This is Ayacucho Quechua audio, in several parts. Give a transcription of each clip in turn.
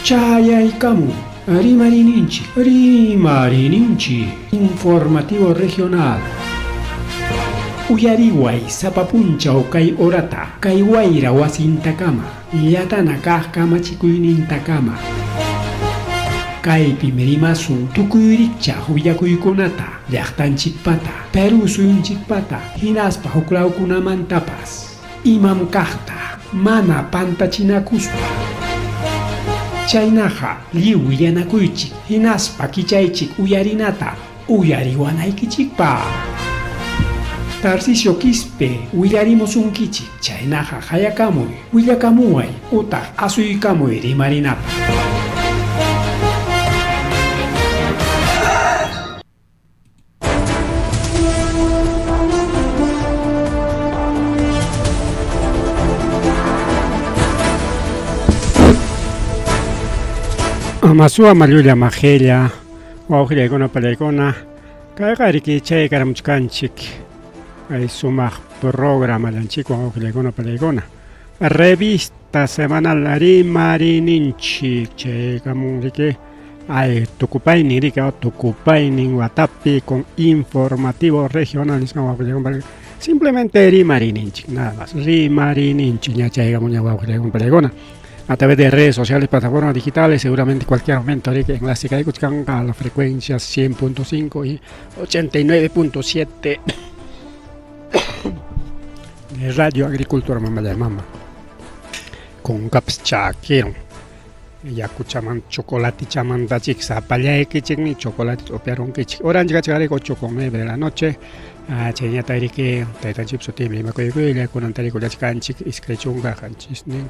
Chayaykamun Rimarininchik, Rimarininchik, Informativo Regional. Uyariway sapa punchaw kay horata, kay wayra wasintakama, llatana kaq kamachikuynintakama. Kaypim rimasun tukuy rikchaq willakuykunata, llaqtanchikpata, Perú suyunchikpata, hinaspa huklawkunamantapas. Imam kaqta mana pantachinakuspa. Chaynaqa lliw willanakuychik hinaspa kichaychik uyarinata uyariwanaykichikpaq. Tarcisio Quispe willarimusunkichik, chaynaqa qayakamuy, willakamuway utaq asuykamuy rimarinapaq. Amasua mallulla majella, wawqillaykuna pallaykuna, kayqa riki chay karamuchkanchik kay sumaq programallanchikwan wawqillaykuna pallaykuna. Revista semanal rimarininchik chaykamun riki ay tukupaynin riki tukupaynin watapi con informativo regional nisqan wawqillaykuna simplemente rimarininchik nada más rimarininchik ña chaykamun ña wawqillaykuna pallaykuna a través de redes sociales, plataformas digitales, seguramente cualquier momento riki enlace kaykuchkanqa a la frecuencia 100.5 y 89.7 de Radio Agricultura Mamalla Mama con caps chaqueron yakuchaman chocolate chamantachik sapallaykichikmi chocolate upiarunkichik oranchik kachkariki 8 con 9 de la noche chayñata riki taytanchikpa sutinpi rimakuykulla kunan tarikullachkanchik 20 qanchisnin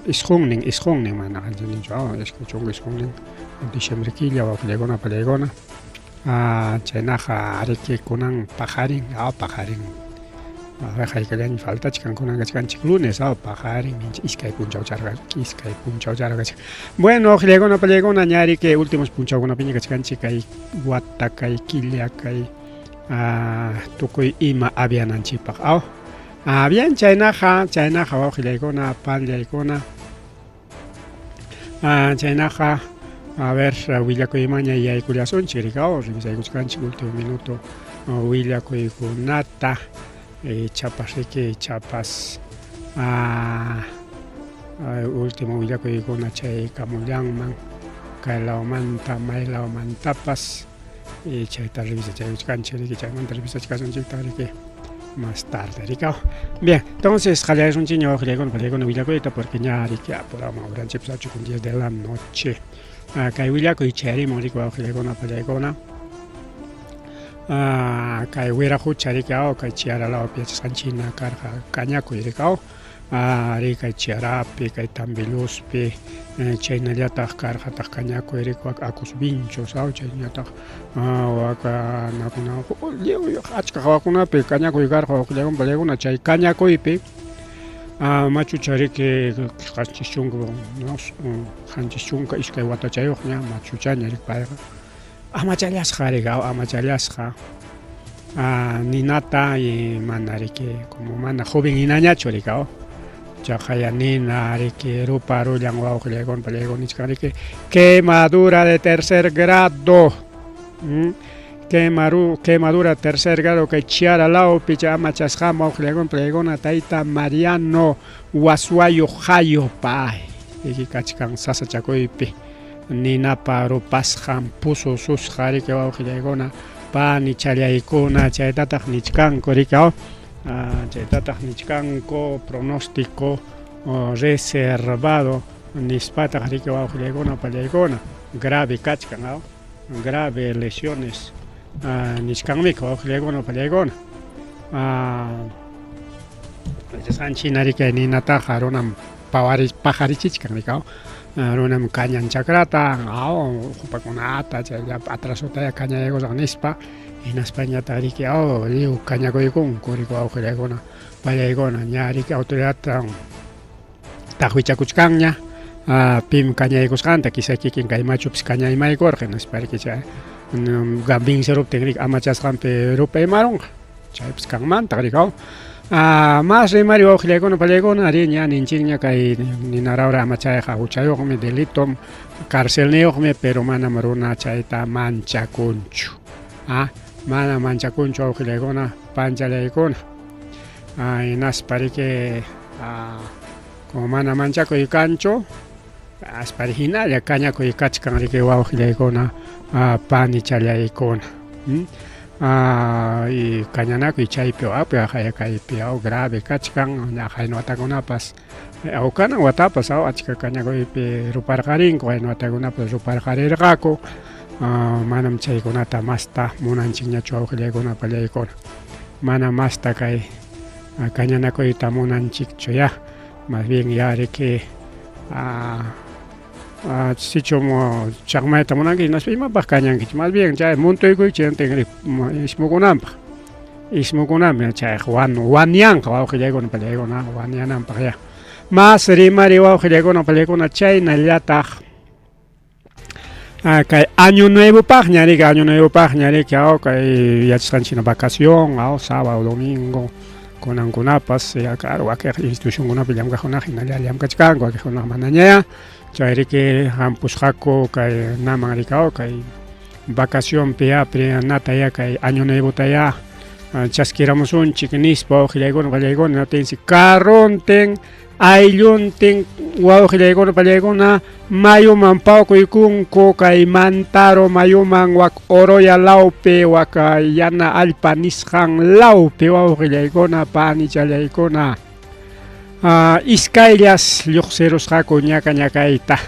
isqunnin isqunnin mana qanchisninchu 29 diciembre killa wawqillaykuna pallaykuna Chaynaqa riki kunan paqarin paqarin haykallaña faltachkan kunan kachkanchik lunes paqarin iskay punchawcharqa iskay punchawcharqa kachkan bueno uqllaykuna pallaykuna ña riki últimos punchawkunapiña kachkanchik kay wata kay killa kay tukuy ima aviananchikpaq aw bien chaynaqa chaynaqa wawqillaykuna pallaykuna Chaynaqa, a ver, willakuymanña yaykullasunchik, rikaw, revisaykuchkanchik último minuto willakuykunata, ichapas riki, ichapas último willakuykuna chaykamullanman kay lawmanta, may lawmantapas, chayta revisachaykuchkanchik riki, chaymanta revisachkasunchiktaq riki. Más tarde, rikaw. Bien, entonces qallaysunchikña wawqillaykuna pallaykuna willakuyta porque ña riki apuraman horanchikpas 8 con 10 de la noche. Kay willakuy chayarimun riki wawqillaykuna pallaykuna. Kay wiraqucha riki aw kay Chiara lawpi yachasqanchikna karqa kañakuy rikaw. Arí, kay Chiarapi, kay Tambilluspi, chaynallataq karqataq kañakuy riki wak Acosvinchos, aw chaynallataq wak nakuna lliw achka hawakunapi kañakuy karqa wawqillaykuna pallaykuna chay kañakuypi machucha riki 72 watachayuqña machuchaña riki payqa amachallasqa riki aw amachallasqa ninata y mana riki como mana joven hinañachu riki aw chaqaya nina riki rupa rullan wawqillaykuna pallaykuna nichkan riki quemadura de tercer grado quemadura tercer grado kay Chiara lawpi chay amachasqaman wawqillaykuna pallaykuna tayta Mariano Wasuayo Jayo pay riki kachkan sasachakuypi ninapa rupasqan pusususqa riki wawqillaykuna pani challaykuna chaytataq nichkanku riki aw chaytataq nichkanku pronóstico reservado nispataq riki wawqillaykuna pallaykuna grave kachkan aw grave lesiones nichkanmiki wawqillaykuna pallaykuna yachasqanchik riki ninataqa runam paqarichichkan riki aw runam kañan chakrata aw qupakunata chaylla atrasotaya kañaykusaq nispa hinaspañataq riki aw lliw kañakuykunku riki wawqillaykuna pallaykuna ña riki autoridadta taqwichakuchkanña pim kañaykusqanta quizá kikin kay machupis kañaymaykurqa nispa riki chay venceruptin riki amachasqanpi rupaymarunqa chaypis kanmantaq riki aw. Mas rimari wawqillaykuna pallaykuna ari ña ninchikña kay ninarawra amachayqa huchayuqmi delitom carcelniyuqmi pero manam runa chayta manchakunchu. Mana manchakunchu wawqillaykuna panchallaykuna. Hinaspa riki como mana manchakuy kanchu aspari hinalla kañakuy kachkan riki wawqillaykuna panichallaykuna. Y kañanakuy chaypi api kaypi grave kachkan qayna watakunapas kanan watapas achka kañakuypi ruparqarinku qayna watakunapas ruparqarirqaku manam chaykunata masta munanchikñachu wawqillaykuna pallaykuna mana masta kay kañanakuyta munanchikchu ya más bien ya riki sichum chaqmayta munanki hinaspa imapaq kañankichik más bien chay muntuykuychik ismukunanpaq ismukunanpaq chayqa wanyanqa wawqillaykuna pallaykuna wanyananpaq ya mas rimari wawqillaykuna pallaykuna chaynallataq kay año nuevopaqña riki año nuevopaqña riki kay yachasqanchik hina vacación sábado domingo kunankunapas ya claro wakin institucionkunapi llamkaqkunaqa hinalla llamkachkanku wakinkunaqa manaña chay riki hampusqaku kay naman riki kay vacacionpi ya nata ya kay año nuevota ya chaskiramusunchik nispa wawqillaykuna pallaykuna hinaptinsi carrontin aylluntin wawqillaykuna pallaykuna mayuman pawkuykunku kay Mantaro mayuman wak Oroya lawpi wak yana allpa nisqan lawpi wawqillaykuna panichallaykuna iskayllas lluqsirusqaku ñaka ñakayta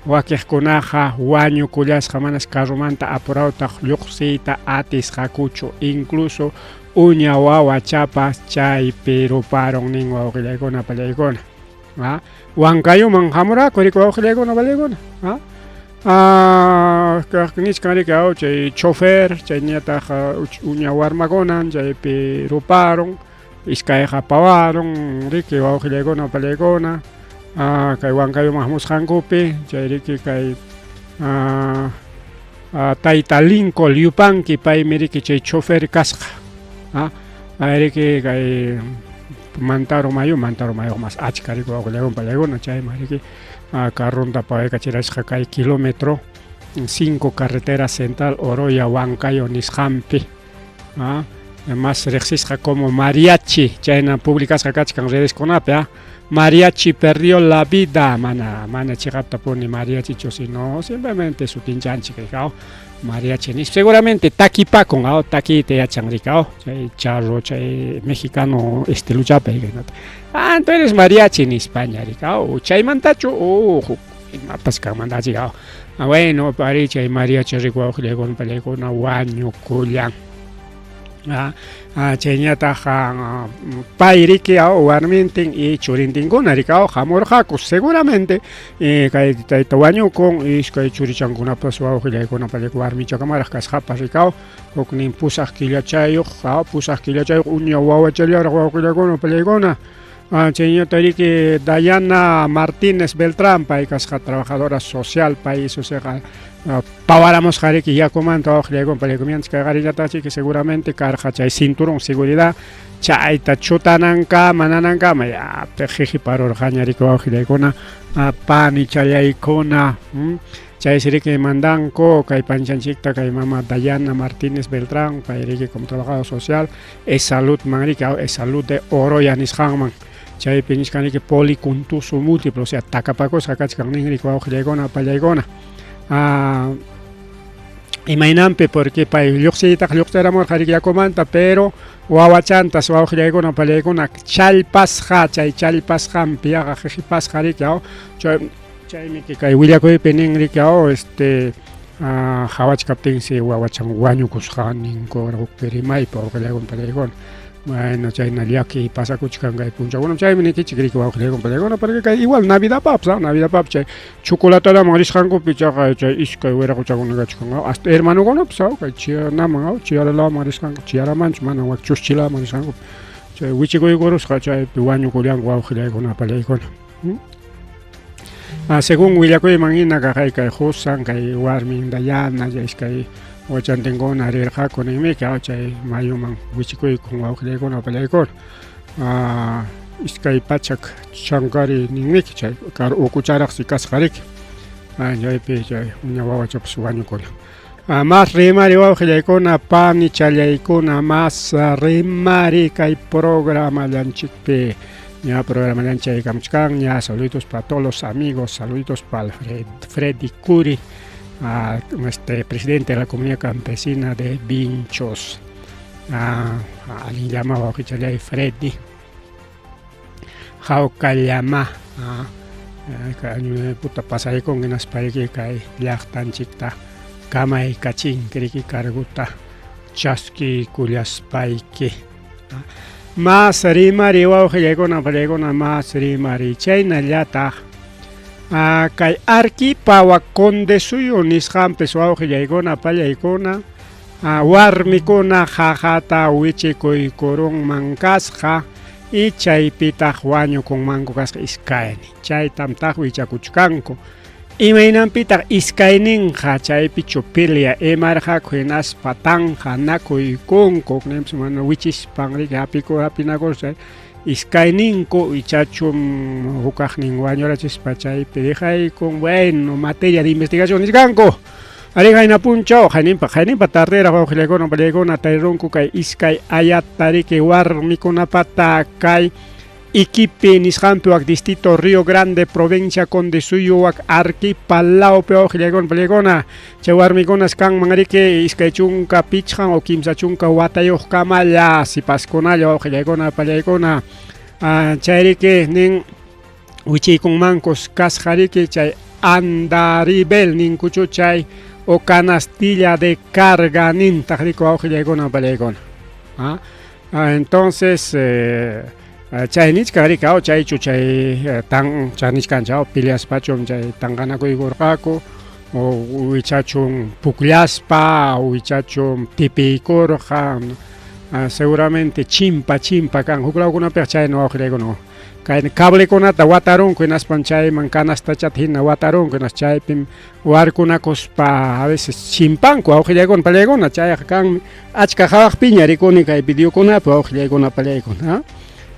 wakiqkunaqa wañukullasqa manas carromanta apurawtaq lluqsiyta atisqakuchu incluso uña wawachapas chaypi ruparun nin wawqillaykuna pallaykuna Huancayuman hamuraku riki wawqillaykuna pallaykuna nichkan riki chay chofer chayñataq uña warmakuna chaypi ruparun iskayqa pawarun riki wawqillaykuna pallaykuna kay Huancayuman hamusqankupi chay riki kay tayta Lincoln Yupanqui paymi riki chay chofer kasqa riki kay Mantaro mayu Mantaro mayu mas achka riki wawqillaykuna pallaykuna chayman riki carronta pawaykachirasqa kay kilómetro 5 carretera central Oroya Huancayo nisqanpi mas riqsisqa como mariachi chayna publicasqa kachkan redeskunapi mariachi perdió la vida mana mana chiqaptapuni mariachichu sino simplemente sutinchanchik mariachi nispa seguramente takipakun takiyta yachan riki chay charro chay mexicano estilochapi tú eres mariachi nispaña riki chaymantachu huk imapas kanmantachi bueno pari chay mariachi riki wawqillaykuna pallaykuna wañukullan chayñataq pay riki warmintin y churintinkuna riki hamurqaku seguramente kay tayta wañukun iskay churichankunapas wawqillaykuna pallaykuna warmichakamaraq kasqapas riki huknin pusaq killachayuq pusaq killachayuq uña wawachallaraq wawqillaykuna pallaykuna chayñata riki Dayana Martínez Beltrán pay kasqa trabajadora social pay susiqa pawaramusqa riki yakumanta wawqillaykuna pallaykuna kay qarillataj seguramente karqa chay cinturón seguridad chayta chutanankama nanankama ya qiqiparurqaña riki wawqillaykuna panichallaykuna chaysi riki mandanku kay panchanchikta kay mama Dayana Martínez Beltrán pay riki como trabajadora social EsSaludman riki EsSalud de Oroya nisqanman chaypi nichkan riki policontuso múltiple o sea takapakusqa kachkan nin riki wawqillaykuna pallaykuna imaynanpi porque pay lluqsiytaqa lluqsiramurqa riki yakumanta pero wawachantas wawqillaykuna pallaykuna challpasqa chay challpasqanpi yaqa qiqipasqa riki chaymi kay willakuypi nin riki este hawachkaptinsi wawachan wañukusqa ninku hukpi rimaypi wawqillaykuna pallaykuna bueno chayna llaki pasakuchkan kay punchawkuna chaymi nikichik riki wawqillaykuna pallaykuna porque kay igual navidadpapas navidadpapas chay chocolatadaman risqankupi chaqa chay iskay wiraquchakuna kachkan hasta hermanokunapas kay chiyanaman chiyaralaman risqanku chiyaramanchu mana wak chuschilaman risqankupi chay wichikuykurusqa chaypi wañukullanku wawqillaykuna pallaykuna según willakuyman hina kay kay qusan kay warmin Dayana iskay Wachantinkuna rirqaku ninmiki chay mayuman wichikuykun wawqillaykuna pallaykuna. 200 chankari ninmiki chay kar ukucharaqsi kasqa riki. Chaypi chay uña wawachapas wañukuna. Mas rimari wawqillaykuna panichallaykuna mas rimari kay programallanchikpi. Ña programallanchik chaykamuchkan ña saluditos para todos los amigos, saluditos para Alfred, Freddy Curi, este presidente de la comunidad campesina de Vinchos. Allinllama wawqichallay Freddy. Hawkallama puta pasaykun hinaspayki kay llaqtanchikta kamaykachinki riki carguta chaskiykullaspayki. Mas rimari wawqillaykuna pallaykuna mas rimari chaynallataq kay Arquipa wak Condesuyo nisqanpis wawqillaykuna pallaykuna warmikuna qaqata wichikuykurunman kasqa y chaypitaq wañukunmanku kasqa iskaynin chaytam taq wichakuchkanku imaynanpitaq iskayninqa chaypichu pelea imarqaku hinaspa tanqanakuykunku ninpas mana wichispan riki hapiku hapinakuspa iskayninku ichachum hukaqnin wañurachispa chaypi dejaykun bueno materia de investigación nisqanku Ari qayna punchaw qayninpa qayninpa tarderaq wawqillaykuna pallaykuna tarirunku kay iskay ayata riki warmikunapata kay Iquipe nisqanpi wak distrito Río Grande provincia Condesuyo wak Arquipa lawpi wawqillaykuna pallaykuna chay warmikunas kanman riki 25 o 30 watayuqkamalla sipaskunalla wawqillaykuna pallaykuna chay riki nin wichiykunmankus kasqa riki chay andaribel ninkuchu chay o canastilla de carga nintaq riki wawqillaykuna pallaykuna. Entonces chay nichkan riki chaychu chay tan chanichkancha peleaspachum chay tanqanakuykurqaku o wichachun pukllaspa wichachun tipiykurqa seguramente chimpa chimpa kan huk lawkunapiqa chayna wawqillaykuna kay cablekunata watarunku hinaspan chayman canastachata hina watarunku hinas chaypim warkunakuspa a veces chimpanku wawqillaykuna pallaykuna chayqa kanmi achka qhawaqpiña rikuni kay videokunapi wawqillaykuna pallaykuna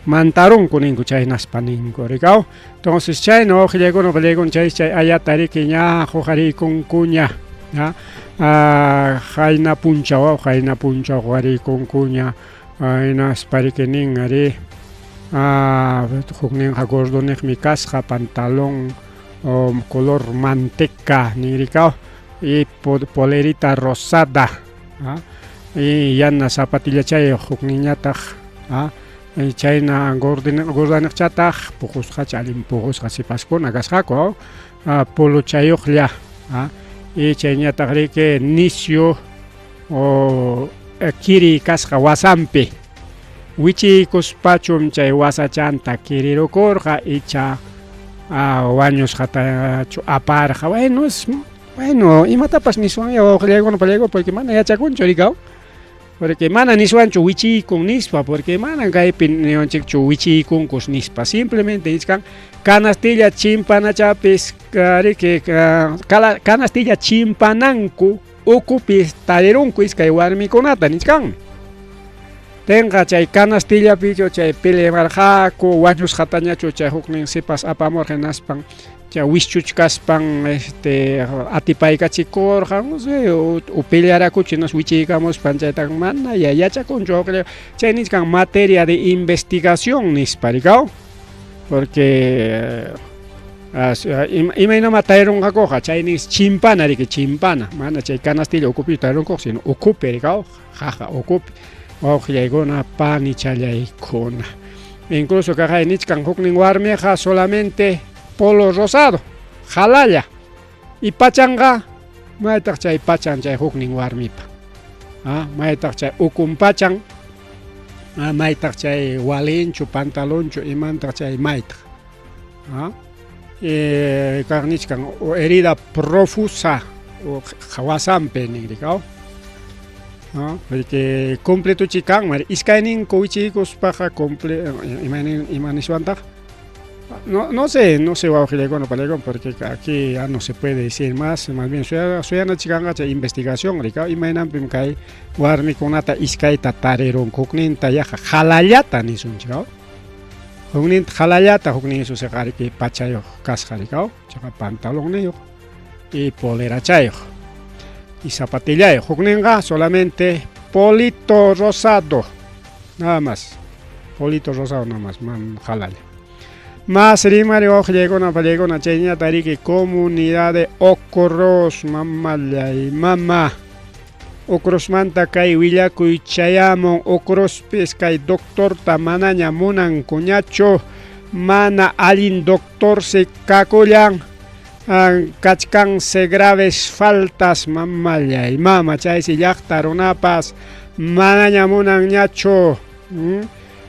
mantarunku ninku chaynaspa ninku rikaw entonces chayna wawqillaykuna pallaykuna chay chay ayata riki ña huqariykunkuña qayna punchaw qayna punchaw huqariykunkuña hinaspa riki nin ari hukninqa gordoniqmi kasqa pantalón color manteca ninrikaw y polerita rosada y yana zapatillachayuq hukninñataq chayna gordaniqchataq puqusqacha allin puqusqa sipaskuna kasqaku polochayuqlla y chayñataq riki nisyu kiri kasqa wasanpi wichiykuspachum chay wasachanta kirirukurqa icha wañusqatachu aparqa bueno es bueno imatapas niswanya wawqillaykuna pallaykuna porque mana yachakunchu rikaw porque mana niswanchu wichiykun nispa porque mana kaypi niwanchikchu wichiykunkus nispa simplemente nichkan canastilla chimpanachapis riki canastilla chimpananku ukupi tarirunku iskay warmikunata nichkanmi tenqa chay canastillapichu chay pelearqaku wañusqatañachu chay huknin sipas apamurqa hinaspan chay wischuchkaspan este atipaykachikurqa no sé o pelearakuchu hinas wichiykamuspan chayta mana yachakunchu chay nichkan materia de investigación nispa rikaw porque imaynama tarirunqakuqa chay nis chimpana riki chimpana mana chay canastilla ukupi tarirunkuqa sino ukupi rikaw jaja ukupi wawqillaykuna panichallaykuna incluso kaqay nichkan huknin warmiqa solamente polo rosado jalalla y pachanqa maytaq chay pachan chay huknin warmipa maytaq chay ukun pachan maytaq chay walinchu pantalonchu imantaq chay maytaq kaq nichkan herida profusa wasanpi nin rikaw porque completuchi kanman iskayninku wichiykuspaqa ima niswantaq No, no sé, no sé wawqillaykuna palaykuna porque aquí ya no se puede decir más, más bien suyanachikanqa chay investigación rika imaynanpim kay warmikunata iskayta tarirunku hukninta yaqa qalallata nisunchik aw hukninta qalallata huknin susiqa riki pachayuq kasqa rika aw chaqa pantalonniyuq y polerachayuq y zapatillayuq hukninqa solamente polito rosado nada más polito rosado nada más man qalalla Mas rimari wawqillaykuna pallaykuna chayñata riki comunidad de Ocros mamallay mama Ocrosmanta kay willakuy chayamun Ocrospis kay doctorta manaña munankuñachu mana allin doctorsi kakullan kachkansi graves faltas mamallay mama chaysi llaqta runapas manaña munanñachu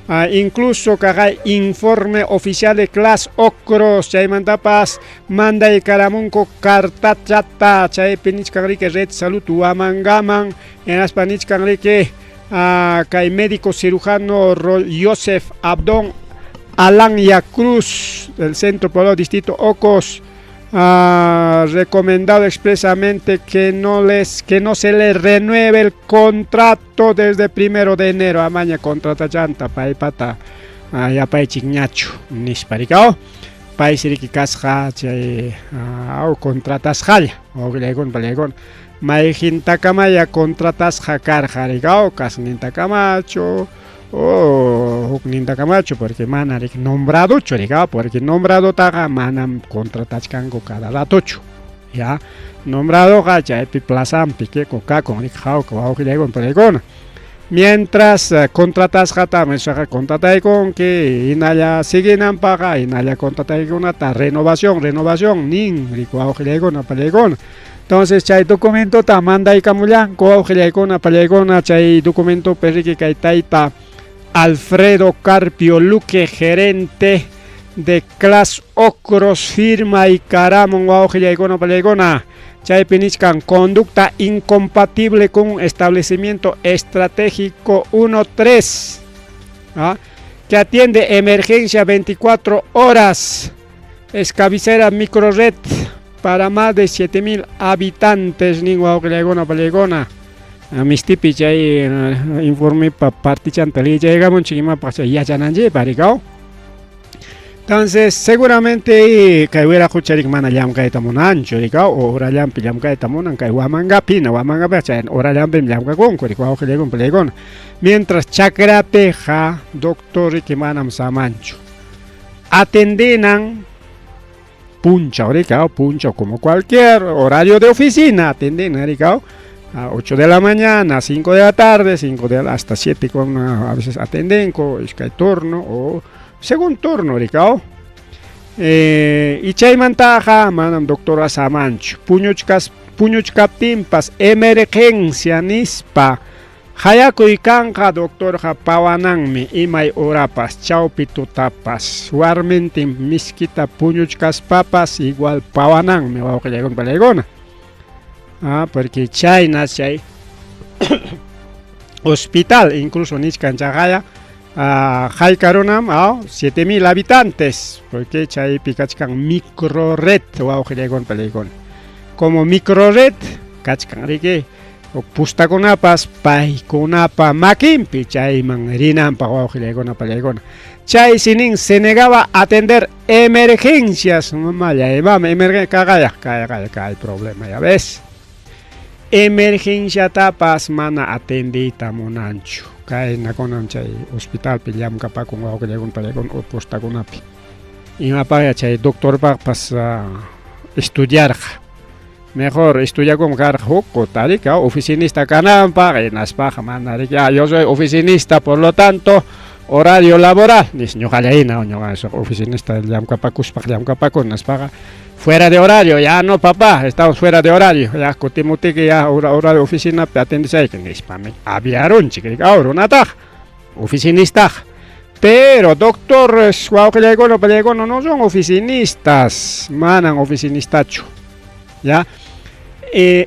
Incluso kaqay informe oficial de Clas Ocros chaymantapas mandaykaramunku cartachata chaypi nichkan riki Red Salud Huamangaman hinaspa nichkan riki kay médico cirujano Joseph Abdón Alanya Cruz del Centro Poblado Distrito Ocos ha recomendado expresamente que no les que no se les renueve el contrato desde 1 de enero amaña contratachanta paypata yapaychikñachu nispa rikaw paysi riki kasqa chay contratasqalla wawqillaykuna pallaykuna mayqintakamaya contratasqa karqa rikaw kasnintakamachu o huknintakamachu porque mana riki nombradochu rikaw porque nombradotaqa manam contratachkanku cada ratochu ya nombradoqa chaypi plazanpi kakun riki hawka wawqillaykuna pallaykuna mientras contratasqata mishaqa contrataykunki hinalla siguinanpaqa hinalla contrataykunata renovación renovación nin riki wawqillaykuna pallaykuna entonces chay documentota mandaykamullanku wawqillaykuna pallaykuna chay documentopi riki kay tayta Alfredo Carpio Luque gerente de Clas Ocros firma y karamun wawqillaykuna pallaykuna chaypi nichkan conducta incompatible con establecimiento estratégico 1-3 ¿ah? que atiende emergencia 24 horas es cabecera microred para más de 7000 habitantes nin wawqillaykuna pallaykuna mistipi chay informepa partichanta liychaykamunchik imapaq chay yachananchikpaq rikaw entonces seguramente kay wiraqucha mana llamkayta munanchu rikaw o horallanpi llamkayta munan kay Huamangapina Huamangapiqa chay horallanpim llamkakunku riki wawqillaykuna pallaykuna mientras chakrapiqa doctor riki manam samanchu atendinan punchaw rikaw punchaw como cualquier horario de oficina atendinan rikaw a 8 de la mañana, a 5 de la tarde, 5 de la, hasta 7 con, a veces atendenku, iskay turno o según turno rikaw y chaymantaqa manam doctora samanchu puñuchkas puñuchkaptinpas emergencia nispa hayakuy kanqa doctorqa pawananmi imay horapas chawpi tutapas warmintin miskita puñuchkaspapas igual pawananmi wawqillaykuna pallaykuna porque chaynas chay hospital incluso nichkan chaqaya hayka runam 7000 habitantes porque chaypi kachkan microred wawqillaykuna pallaykuna como microred kachkan riki pustakunapas paykunapa makinpi chayman rinanpaq wawqillaykuna pallaykuna chaysi nin se negaba a atender emergencias mamallay mama emergencia kaqaya kay kay problema ya ves emergenciatapas mana atendiyta munanchu kaynakunam chay hospitalpi llamkapakun wawqillaykuna pallaykuna o postakunapi imapaqya chay doctorpaqpas estudiarqa mejor estudiakun karqa huk rika oficinista kananpaq hinaspaqa mana riki yo soy oficinista por lo tanto horario laboral nis ñuqallayna ñuqa oficinista llamkapakuspaq llamkapakun nispaqa fuera de horario ya no papá estamos fuera de horario ya kutimutiki ya horario oficinapi atendisayki nispami aviarunchik runataqa oficinistaqa pero doctores wawqillaykuna pallaykuna no son oficinistas manan oficinistachu ya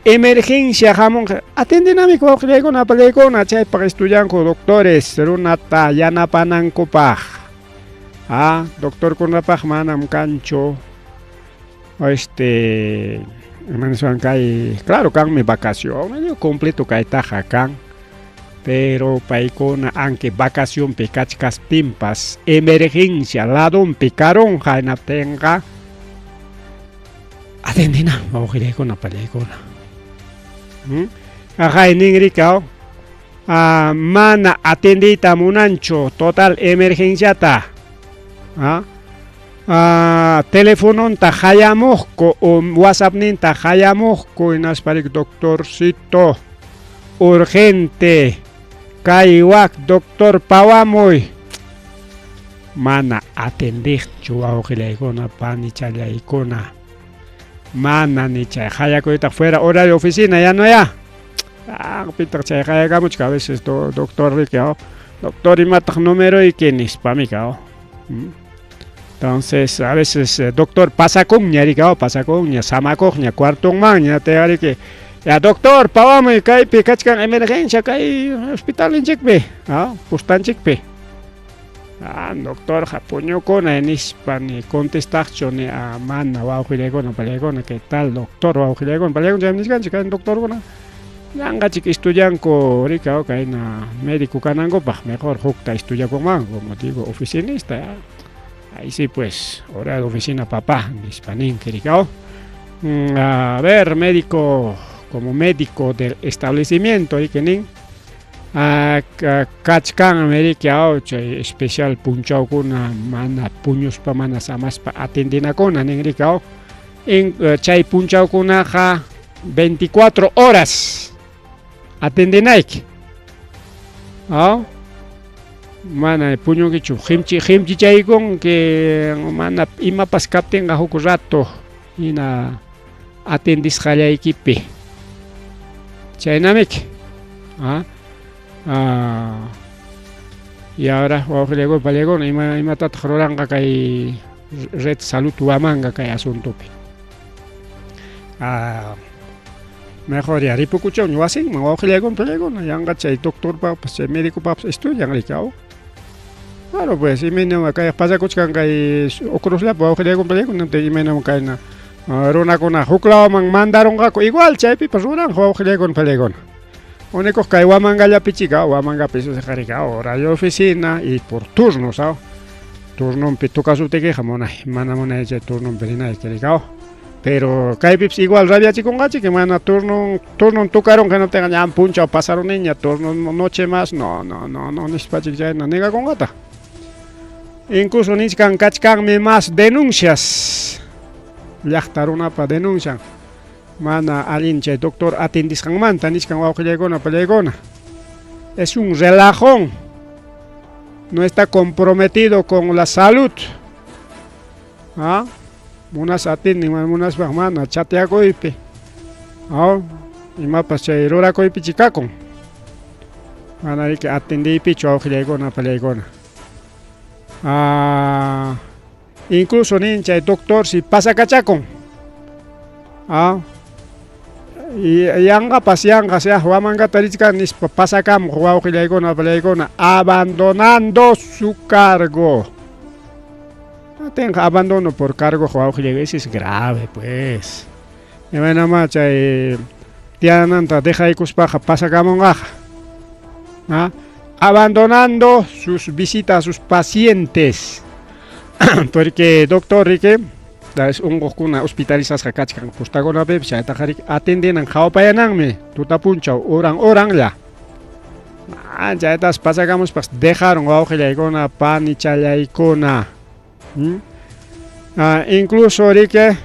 emergencia hamunqa atendinami wawqillaykuna pallaykuna chaypaq estudianku doctores runata yanapanankupaq. Ah, doctorkunapaq manam kanchu este ima niswan kay claro kanmi vacación completo kaytaqa kan pero paykuna aunque vacacionpi kachkaspinpas emergencia ladonpi karunqa hinaptinqa atendina wawqillaykuna pallaykuna Aqay ninrikaw mana atendiyta munanchu total emergenciata telefononta qayamuqku o whatsappninta qayamuqku hinasparik doctorcito urgente kay wak doctor pawamuy mana atendiqchu wawqillaykuna panichallaykuna mana ni chay qayakuytaq fuera horario oficina ya no ya pitaq chay qayakamuchka a veces doctor riki doctor imataq numeroyki nispami ka entonces a veces doctor pasakunña riki pasakunña samakuqña cuartonmanña riki ya doctor pawamuy kaypi kachkan emergencia kay hospitalinchikpi pustanchikpi doctorqa puñukuna nispa ni contestaqchu ni mana wawqillaykuna pallaykuna qué tal doctor wawqillaykuna pallaykuna chaymi nichkanchik kay doctorkuna yanqachik estudianku riki kayna médico kanankupaq mejor hukta estudiakunmanku como digo oficinista ahí sí pues hora de oficina papá nispa ninki riki a ver médico como médico del establecimiento riki nin kachkanmi riki chay especial punchawkuna mana puñuspa mana samaspa atendinakuna nin riki chay punchawkunaqa 24 horas atendinayki mana puñunkichu qimchichaykunki mana imapas kaptinqa huk rato hina atendisqallaykipi chaynamiki y ahora wawqillaykuna pallaykuna imatataq ruranqa kay Red Salud Huamanga kay asuntopi mejor ya ripukuchun wasinman wawqillaykuna pallaykuna yanqa chay doctorpapas chay médicopapas estudian riki claro pues imaynam kay pasakuchkan kay Ucrusllapi wawqillaykuna pallaykuna imaynam kayna runakuna huk lawman mandarunqaku igual chaypipas ruranqa wawqillaykuna pallaykuna único kay Huamangallapichika Huamangapi riki horario oficina y por turnos turnonpi tukasuptiykiqa munay mana munay chay turnonpi rinayki riki pero kaypipas igual rabiachikunqachik mana turnon turnon tukarunqa hinaptinqa ñam punchaw pasaruniña turno noche más no no no no nispachik chayna negakunqataq incluso nichkan kachkanmi más denuncias llaqta runapa denuncian mana allin chay doctor atendisqanmanta nichkan wawqillaykuna pallaykuna es un relajón no está comprometido con la salud munas atendin mana munaspaq mana chateakuypi imapas chay rurakuypi chikakun mana riki atendiypichu wawqillaykuna pallaykuna incluso nin chay doctor si pasakachakun yanqapas yanqas ya Huamangata richkan nispa pasakamuq wawqillaykuna pallaykuna abandonando su cargo atinqa abandono por cargo wawqillayku ese es grave pues imaynamá chay tiyananta dejaykuspaqa pasakamunqaqa abandonando sus visitas a sus pacientes porque doctor riki unquqkuna hospitalizasqa kachkan pustakunapipas chaytaqa riki atendinan qhawapayananmi tuta punchaw horan horanlla chaytas pasakamuspas dejaron wawqillaykuna panichallaykuna incluso riki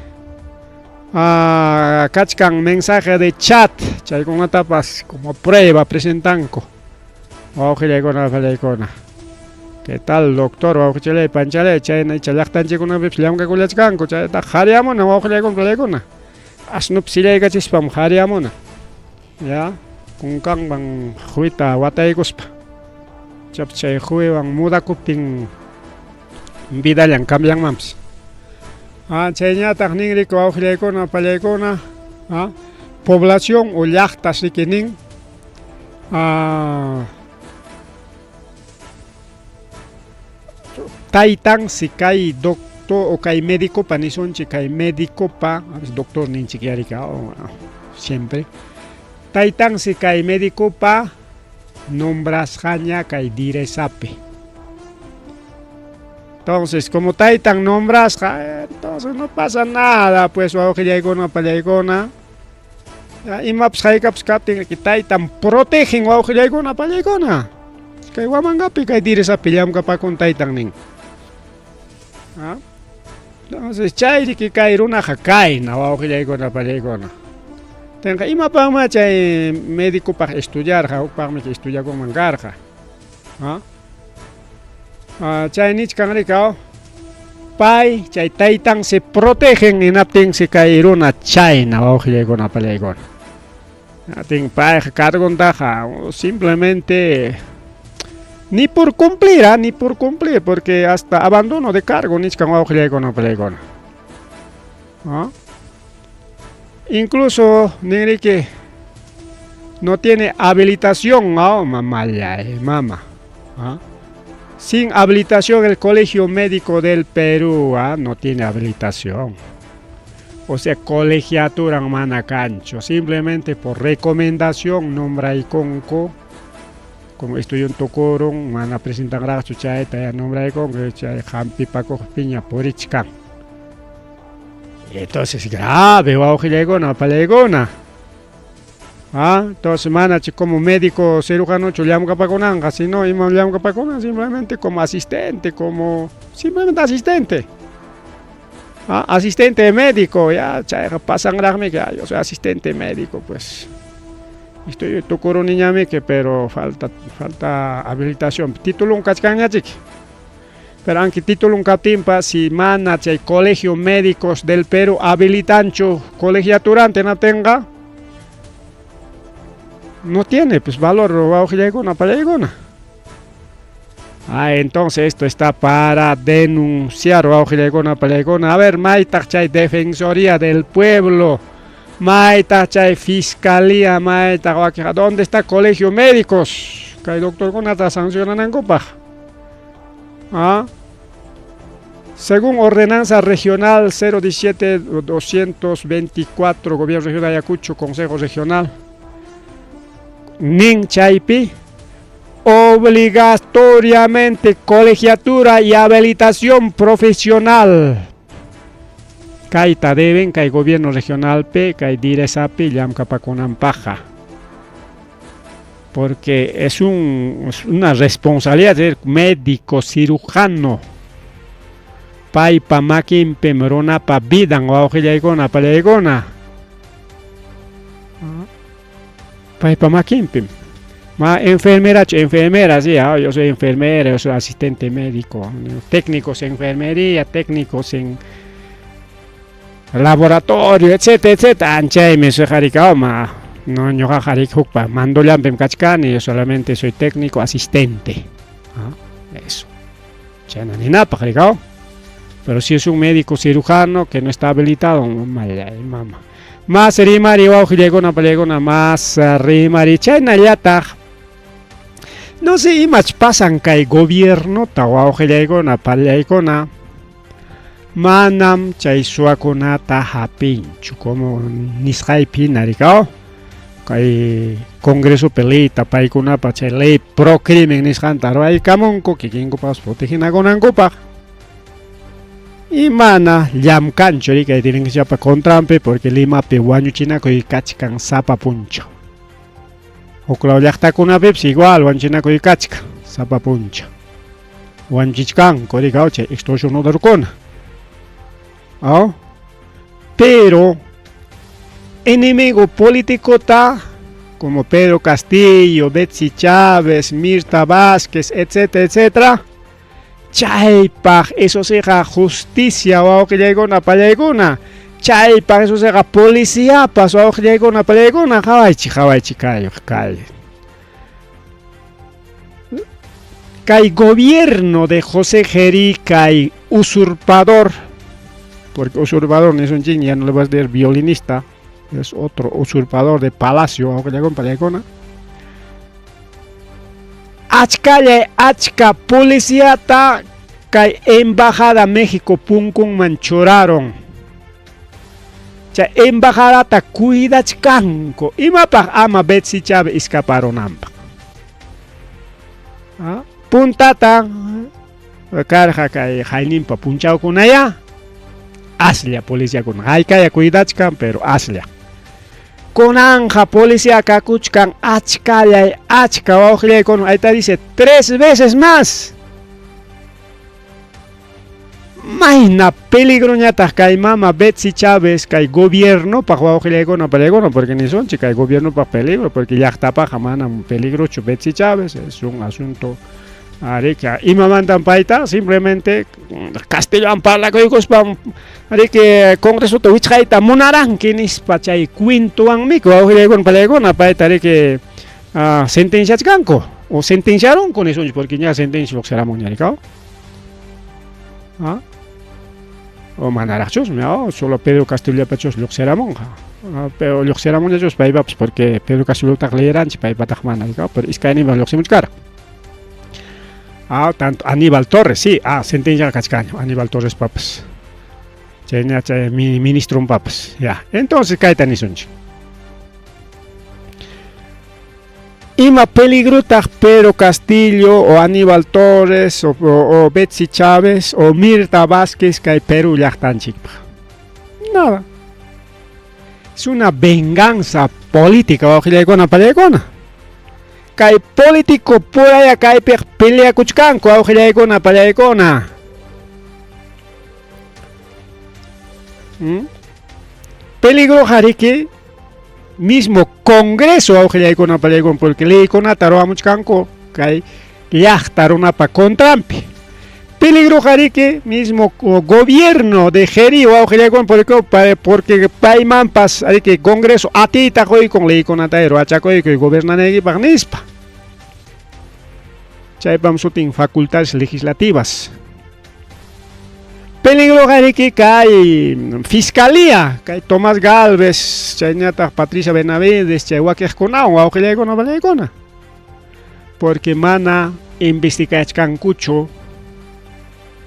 kachkan mensaje de chat chaykunatapas como prueba presentanku wawqillaykuna pallaykuna ¿Qué tal doctor wawqichalay panchalay chayna icha llaqtanchikkunapipas llamkakullachkanku chayta qariyamuna wawqillaykuna pallaykuna asnupi sillaykachispam qariyamuna ya kunkanwan quwita wataykuspa chaypi chay quwiwan mudakuptin vidallan cambianmanpas chayñataq nin riki wawqillaykuna pallaykuna población o llaqtas riki nin Taytansi kay doctor o kay médicopa nisunchik, kay médicopa, doctor ninchik yarika siempre. Taytansi kay médicopa nombrasqaña kay Diresapi. Entonces, como taytan nombrasqa, entonces no pasa nada, pues wawqillaykuna pallaykuna. Imapas haykapas kaptin taytan protegen wawqillaykuna pallaykuna. Kay Huamangapi kay Diresapi llamkapakun taytan nin. ¿Ah? Entonces, chayriki kay runaqa kayna wawqillaykuna pallaykuna. Tenqa imapaqma chay médicopaq estudiarqa, hukpaqmi estudiakunman karqa. ¿Ah? Chay nichkan rikaw pay chay taytan se protegen hinaptinsi kay runa chayna wawqillaykuna pallaykuna. Atin payqa cargontaqa simplemente ni por cumplir, ni por cumplir, porque hasta abandono de cargo nichkan wawqillaykuna pallaykuna. ¿Ah? Incluso ninriki no tiene habilitación, ¿no? Mamá, mama. ¿Ah? Sin habilitación el Colegio Médico del Perú, ¿ah? No tiene habilitación. O sea, colegiatura mana kanchu. Simplemente por recomendación nombra y conco. Como estudió en tukurun, mana presentanraqchu chayta ya nombra y conco, chay hampipakuq piña purichkan. Entonces grave, wawqillaykuna, pallaykuna. ¿Ah? Entonces mana como médico cirujano llamkapakunanqa, sino ima llamkapakunan simplemente como asistente, como simplemente asistente. ¿Ah? Asistente médico, ya, chayqa pasanraqmi que yo soy asistente médico, pues. Estoy tukuruniñamiki, pero falta habilitación. Titulun kachkanñachik. Pero aunque titulun kaptinpas, si mana chay Colegio Médicos del Perú habilitanchu colegiaturante no tenga, no tiene pues valor wawqillaykuna pallaykuna. Ah, entonces esto está para denunciar wawqillaykuna pallaykuna. A ver, maytaq chay Defensoría del Pueblo, maytaq chay Fiscalía, maytaq wakiqa, ¿dónde está Colegio Médicos? Kay doctorkunata sancionanankupaq. ¿Ah? Según Ordenanza Regional 017-224, Gobierno Regional de Ayacucho, Consejo Regional, nin chaypi, obligatoriamente colegiatura y habilitación profesional. Kayta deben, kay Gobierno Regional P, kay Diresapi, llamkapakunanpaqqa. Porque es una responsabilidad ser médico cirujano. Paypa makinpim runapa vidan wawqillaykuna pallaykuna. Paypa makinpim. Ma enfermera, enfermera, sí, yo soy enfermera, yo soy asistente médico, técnicos en enfermería, técnicos en laboratorio, etcétera, etcétera. Anchaymi soy ma no ñuqaqa hukpa mandollanpim kachkani, yo solamente soy técnico asistente. ¿Ah? Eso. Chayna ninapaq rikaw. Pero si es un médico cirujano que no está habilitado, mama. Más rimari wawqillaykuna pallaykuna, más rimari chaynallataq. No sé imach pasan kay gobiernota wawqillaykuna pallaykuna. Manam chay suwakunata hapinchu, como nisqaypi hina rikaw. Kay Congresopi leyta paykunapa chay ley pro crimen nisqanta ruwaykamunku kikinkupas proteginakunankupaq. Y mana llamkanchu rikay diligenciapa contranpi porque Limapi wañuchinakuy kachkan sapa punchaw. Huklaw llaqtakunapipis igual wañuchinakuy kachkan sapa punchaw. Wañuchichkanku rikaw chay extorsionadorkuna. ¿Ah? Pero enemigo político ta como Pedro Castillo, Betsy Chávez, Mirta Vázquez, etcétera, etcétera. Chaypaq eso siqa justicia wawqillaykuna pallaykuna. Chaypaq eso siqa policiapas wawqillaykuna pallaykuna. Qhawaychik, qhawaychik kay, kay. Kay gobierno de José Jerí, kay usurpador, porque usurpador no es un ching, ya no le vas a decir violinista, es otro usurpador de palacio, wawqillaykuna pallaykuna. Achkalla achka policiata Kay embajada México punkunman churarun. Chay embajadata cuidachkanku. Imapaq? Ama Betsy Chávez escaparunanpaq. ¿Ah? Puntata karqa kay hayninpa punchawkunaya aslla policiakuna haykaya cuidachkan, pero aslla. Kunanja policía kakuchkan achkallay achka wawqillaykuna, ahí dice 3 veces más. Mayna peligroñataq kay mama Betsy Chávez kay gobiernopaq wawqillaykuna palaykuna, porque nisunchik kay gobiernopaq peligro, porque llaqtapaqqa manam peligrochu Betsy Chávez, es un asunto arika imamantan payta simplemente castellano parlakuykuspa ariki congresota wichqayta munaranki nispa chay cuentowanmi wawqillaykuna palaykuna payta ariki sentenciachkanku o sentenciarunku nisunchik, porque ña sentencia lluqsiramunña rikaw. ¿Ah? O manaraqchusmi, oh, solo Pedro Castillollapachus lluqsiramunqa. Pero lluqsiramunñachus paypapas, porque Pedro Castillotaq leeranchik, paypataq mana, rikaw, pero iskayninpaq lluqsimuchkara. Tanto Aníbal Torres, sí, sentencia kachkaña, Aníbal Torres papas. Chayña chay ministro papas, ya. Entonces kayta nisunchik. Ima peligrotaq Pedro Castillo o Aníbal Torres o Betsy Chávez o Mirta Vázquez kay Perú llaqtanchikpaq. Nada. Es una venganza política, wawqillaykuna palaykuna. Kay político puraya kaypiq peleakuchkanku, wawqillaykuna palaykuna. Peligro hariki mismo Congreso wawqillaykuna palaykuna, porque leykunata ruwamuchkanku kay llaqta runapa contranpi. Peligro hariki mismo gobierno de Jerí wawqillaykuna, porque paymanpas hariki Congreso atiyta quykun leykunata ruwachakuykuy gobernanaykipaq nispa. Chaypam sutin facultades legislativas. Peligro hariki kay fiscalía, kay Tomás Galvez, chayñataq Patricia Benavides, chay wakiqkunawan wawqillaykuna palaykuna. Porque mana investigachkankuchu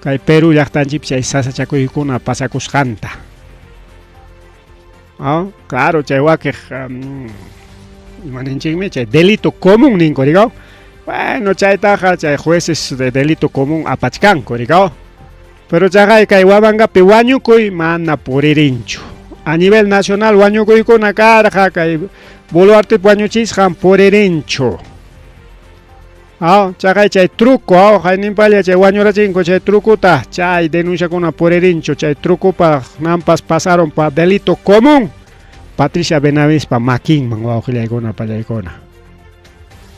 kay Perú llaqtanchikpi chay sasachakuykuna pasakusqanta. Claro, chay wakiq imaninchikmi chay delito común ninku, rikaw. Bueno, chaytaqa chay jueces de delito común apachkanku, rikaw. Pero chaqay kay Huamangapi wañukuy mana puririnchu. A nivel nacional wañukuykuna karqa kay Boluarte wañuchisqan puririnchu. Chaqay chay truco, hayninpalla chay wañurachinku chay trucuta, chay denunciakuna puririnchu, chay trucupaq nampas pasaron pa delito común. Patricia Benavides pa makinman wawqillaykuna pallaykuna.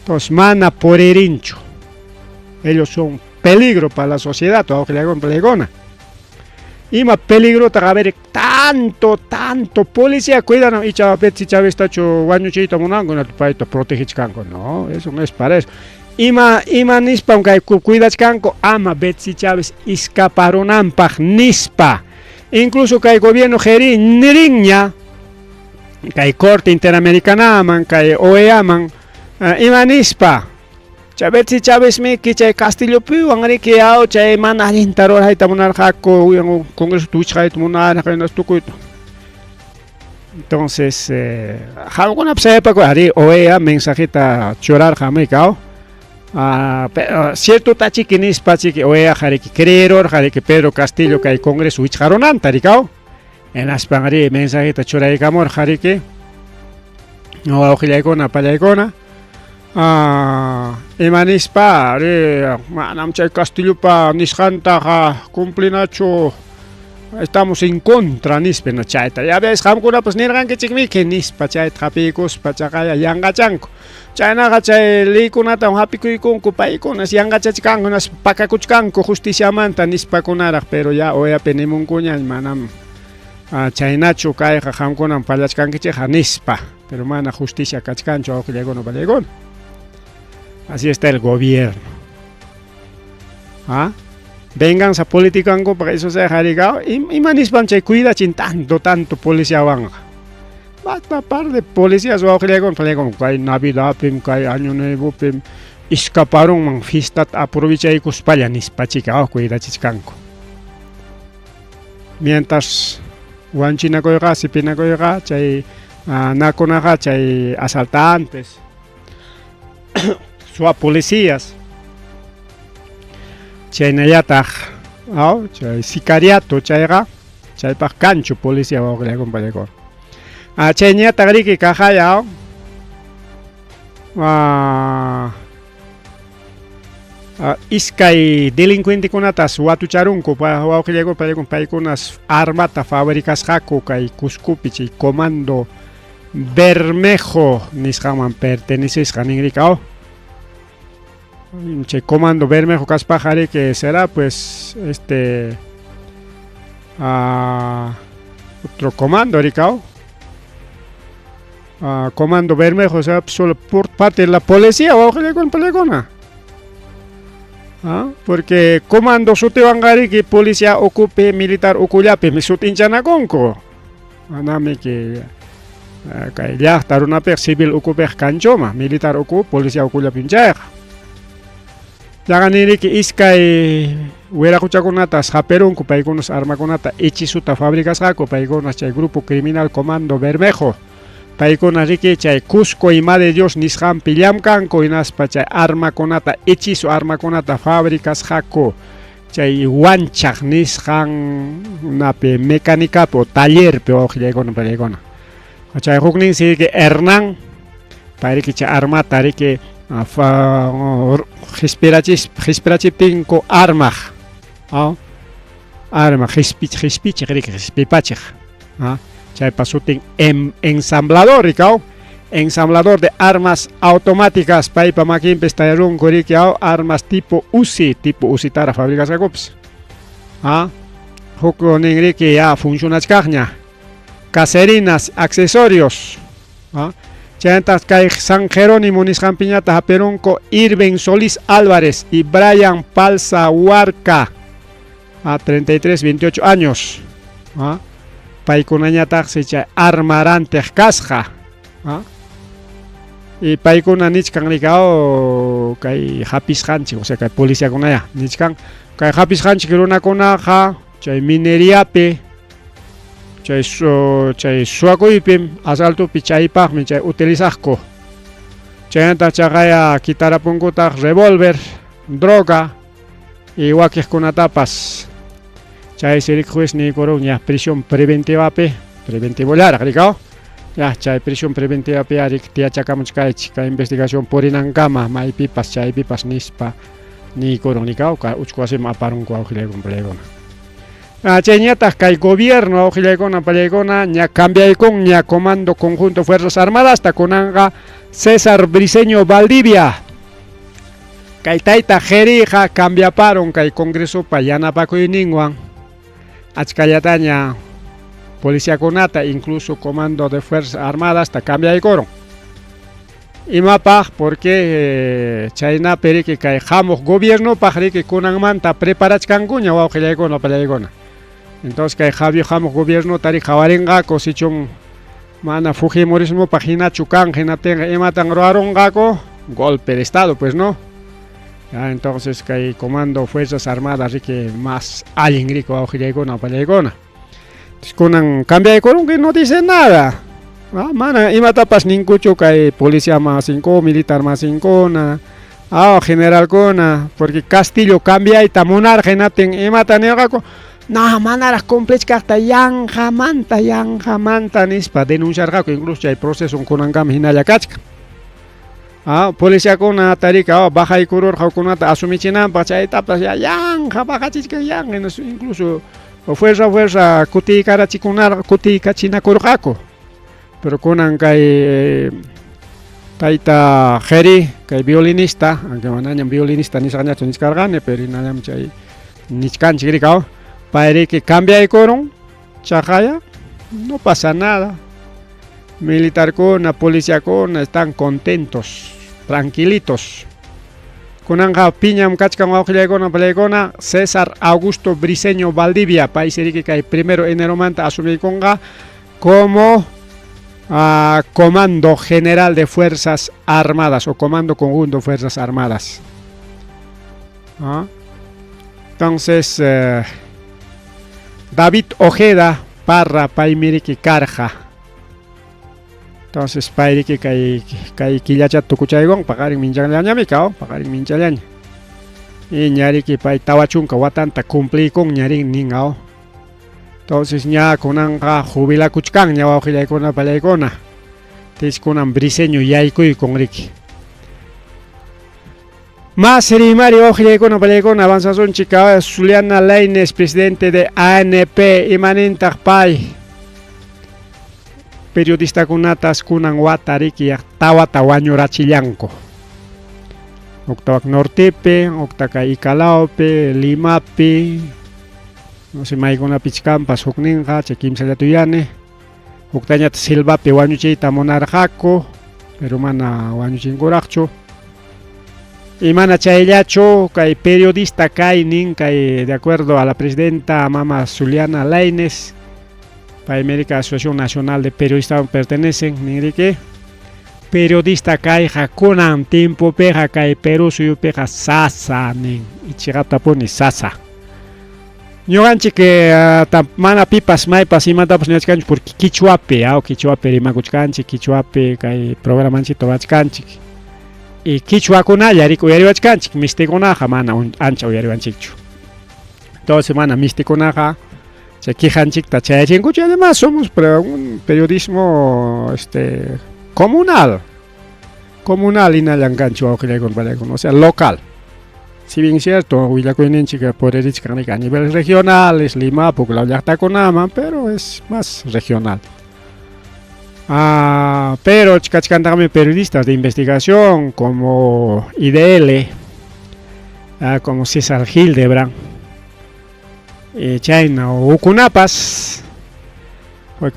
Entonces mana puririnchu. Ellos son peligro para la sociedad, wawqillaykuna pallaykuna. Ima peligrotaq, a ver, tanto policía cuidan icha Betsy Chávez tachu wañuchiyta munanku, payta protegichkanku. No, eso no es para eso. Ima nispam kay cuidachkanku ama Betsy Chávez escaparunanpaq nispa. Incluso kay gobierno Jerí nirinña kay Corte Interamericanaman, kay OEAman, ima nispa. Chay Betsy Chávez miki chay Castillopiwan riki aw chay mana allinta rurayta munarqaku, Congreso wichqayta munarqa, tukuyta. Entonces, qamkunapas sayapakuyqa ari OEA mensajita churarqa amika. Pero cierto tachiki nispa chiki OEA hariki creerorqa riki Pedro Castillo kay Congreso wichqarunanta rikaw. Hinaspan ari mensajita churaykamurqa riki. Wawqillaykuna pallaykuna. Ima nispa ari manam chay Castillopa nisqantaqa cumplinachu, estamos en contra nispa, no chayta. Ya ves, qamkunapas nirqankichikmiki nispa chayta hapiykuspa chaqaya yanqachanku. Chaynaqa chay leykunata hapikuykunku paykunas yanqachachkanku, nas pakakuchkanku justiciamanta nispakunaraq, pero ya OEApi nimunkuña manam chaynachu kayqa qamkunam pallachkankichikqa nispa, pero mana justicia kachkanchu wawqillaykuna pallaykuna. Así está el gobierno. ¿Ah? Venganza política para eso se harigao. Ima nispam chay cuidachin tanto policiawanqa. Basta par de policías wawqillaykuna pallaykuna kay Navidadpim, kay Año Nuevopim, Iskaparunman fiestata aprovechaykuspalla nispachika cuidachichkanku. Mientras wanchinakuyqa, sipinakuyqa chay nakunaqa chay asaltantes, suwa policías, chaynallataq chay sicariato chayqa chaypaq kanchu policía wawqillakuna pallaykuna. Chayñataq riki kaqaya iskay delincuentekunatas watucharunku wawqillaykuna pallaykuna paykunas armata fabricasqaku kay Cuscopi chay comando Bermejo nisqanman pertenecesqa ninriki aw chay comando Bermejo kaspaqa riki será pues este otro comando riki aw Comando Bermejo, o sea, solo por parte de la policía wawqillaykuna pallaykuna. Porque comando sutiwanqa riki policía ukupi militar ukullapimi sutinchanakunku. Manami que kay llaqta runapiq civil ukupiq kanchuma, militar uku, policía ukullapim chayqa. Yaqa niriki iskay wiraquchakunatas hapirunku paykunas armakunata hechizota fabricasqaku paykunas chay grupo criminal Comando Bermejo. Paykuna riki chay Cusco y Madre Dios nisqanpi llamkanku hinaspa chay armakunata hechizo armakunata fabricasqaku chay Huanchaq nisqan napi mecanicapi o tallerpi wawqillaykuna pallaykuna. Chay hukninsi riki Hernán payriki chay armata riki qispirachiptinku armaq armaq qispichiq riki qispipachiq chaypa sutin ensamblador riki ensamblador de armas automáticas paypa makinpis tayarunku riki armas tipo Uzi tipo Uzitara fabricasqakupis huknin riki ya funcionachkaqña caserinas accesorios Chaynataq kay San Jerónimo nisqanpiñataq hapirunku Irving Solís Álvarez y Brian Palza Huarca a 33, 28 años. Paykunañataqsi chay arma rantiq kasqa. Y paykuna nichkan rikao kay hapisqanchik, o sea kay policiakunaya nichkan kay hapisqanchik runakunaqa chay mineriapi chay chay suwakuypim asaltopi chaypaqmi chay utilizaqku. Chaynataq chaqaya kitarapunkutaq revólver, droga y wakiqkunatapas. Chaysi riki juez niykurun ña prisión preventivapi, preventivollaraq rikao. Ya chay prisión preventivapi ari tiyachakamuchkaychik kay investigación purinankama maypipas chaypipas nispa niykurun rikao uchku wasiman aparunku wawqillaykuna pallaykuna. Chayñataq kay gobierno wawqillaykuna pallaykuna ña cambiaykunña Comando Conjunto Fuerzas Armadasta kunanqa César Briceño Valdivia. Kay tayta Jeriqa cambiaparun kay Congresopa yanapakuyninwan achkallataña policiakunata incluso Comando de Fuerzas Armadasta cambiaykurun. Imapaq porque chaynapi riki kay hamuq gobiernopaq riki kunanmanta preparachkankuña wawqillaykuna pallaykuna. Entonces kay Javier hamuq gobiernota riki qhawarinqaku sichum mana fujimorismopaq hinachu kan hinaptinqa imatan ruwarunqaku golpe de estado pues no. Ya, entonces kay Comando Fuerzas Armadas riki más allin riki wawqillaykuna pallaykuna. Entonces kunan cambiaykurunki no dice nada. Mana imatapas ninkuchu kay policía masinkuna, militar masinkuna, generalkuna, porque Castillo cambiayta munarqa hinaptin imata nirqaku no manaraq cumplichkaqta yanqamanta yanqamanta nispa denunciarqaku incluso chay proceso kunankama hinalla kachkan. Policiakuna tarika bajaykururqa hukkunata asumichinanpaq chaytapas ya yanqa bajachichkan yanqa incluso fuerza fuerza kutiykachinakurqaku. Pero kunan kay tayta Jeri, kay violinista, aunque manañam violinista nisqañachu nichkarqani, pero hinallam chay nichkanchik rikaw, payriki cambiaykurun chaqaya, no pasa nada. Militarkuna, policiakuna están contentos, tranquilitos. Kunanqa piñam kachkan wawqillaykuna pallaykuna César Augusto Briceño Valdivia, paysi riki kay 1 eneromanta asumiykunqa como Comando General de Fuerzas Armadas o Comando Conjunto de Fuerzas Armadas. Entonces, David Ojeda Parra paymiriki karqa. Entonces payriki kay kay killacha tukuchaygon paqarin minchallañami kao, paqarin minchallaña. Y ñariki pay 40 watanta cumpliykun ñarin nin aw. Entonces ña kunanqa jubilakuchkanña wawqillaykuna pallaykuna. Tiskunan Briseño yaykuykun riki. Más rimari wawqillaykuna pallaykuna avanzasunchik. Zuliana Lainez, presidente de ANP, imanintaq pay periodistakunatas kunan wata riki tawata wañurachillanku. Octavac Nortepe, Octaca Icalaope, Limapi, no sé, maykunapi chkampas hukninqa, chay kimsallatuyani. Huktañata Silvapi wañuchiyta munarqaku, pero mana wañuchinkuraqchu. Y mana chayllachu kay periodista kaynin kay de acuerdo a la presidenta mama Zuliana Lainez, pay América Asociación Nacional de Periodistas pertenecen, ninriki periodista kayqa kunan tiempopiqa kay Perú suyupiqa sasa nin, ichiqatapuni sasa. Ñuqanchik mana pipas maypas imatapas niwachkanchik porque quichuapi, quichuapi rimakuchkanchik, quichuapi kay programanchikta ruwachkanchik. Y quichuakunalla riki uyariwachkanchik, mistikunaqa mana ancha uyariwanchikchu. Entonces mana mistikunaqa chay quejanchikta chayachinkuchu. Además somos un periodismo comunal. Comunal hinallan kanchik wawqillaykuna pallaykuna, o sea, local. Si bien es cierto, willakuyninchik puririchkan a niveles regionales, Lima, Pucllao llaqtakunaman, pero es más regional. Pero kachkantaqmi periodistas de investigación como IDL, como César Hildebrand, chayna ukunapas,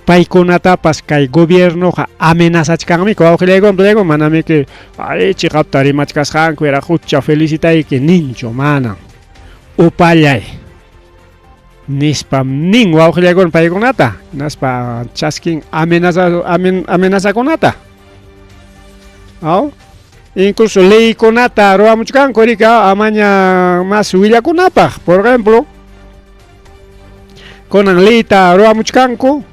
paykunatapas kay gobiernoqa amenazachkanmi wawqillaykuna pallaykuna, manamiki ay chiqapta rimachkasqanku hucha felicitayki ninchu, mana upallay nispam nin wawqillaykuna paykunata, hinaspa chaskin amenazakunata. Aw? Incluso leykunata ruwamuchkanku riki amaña más willakunapaq, por ejemplo, kunan leyta ruwamuchkanku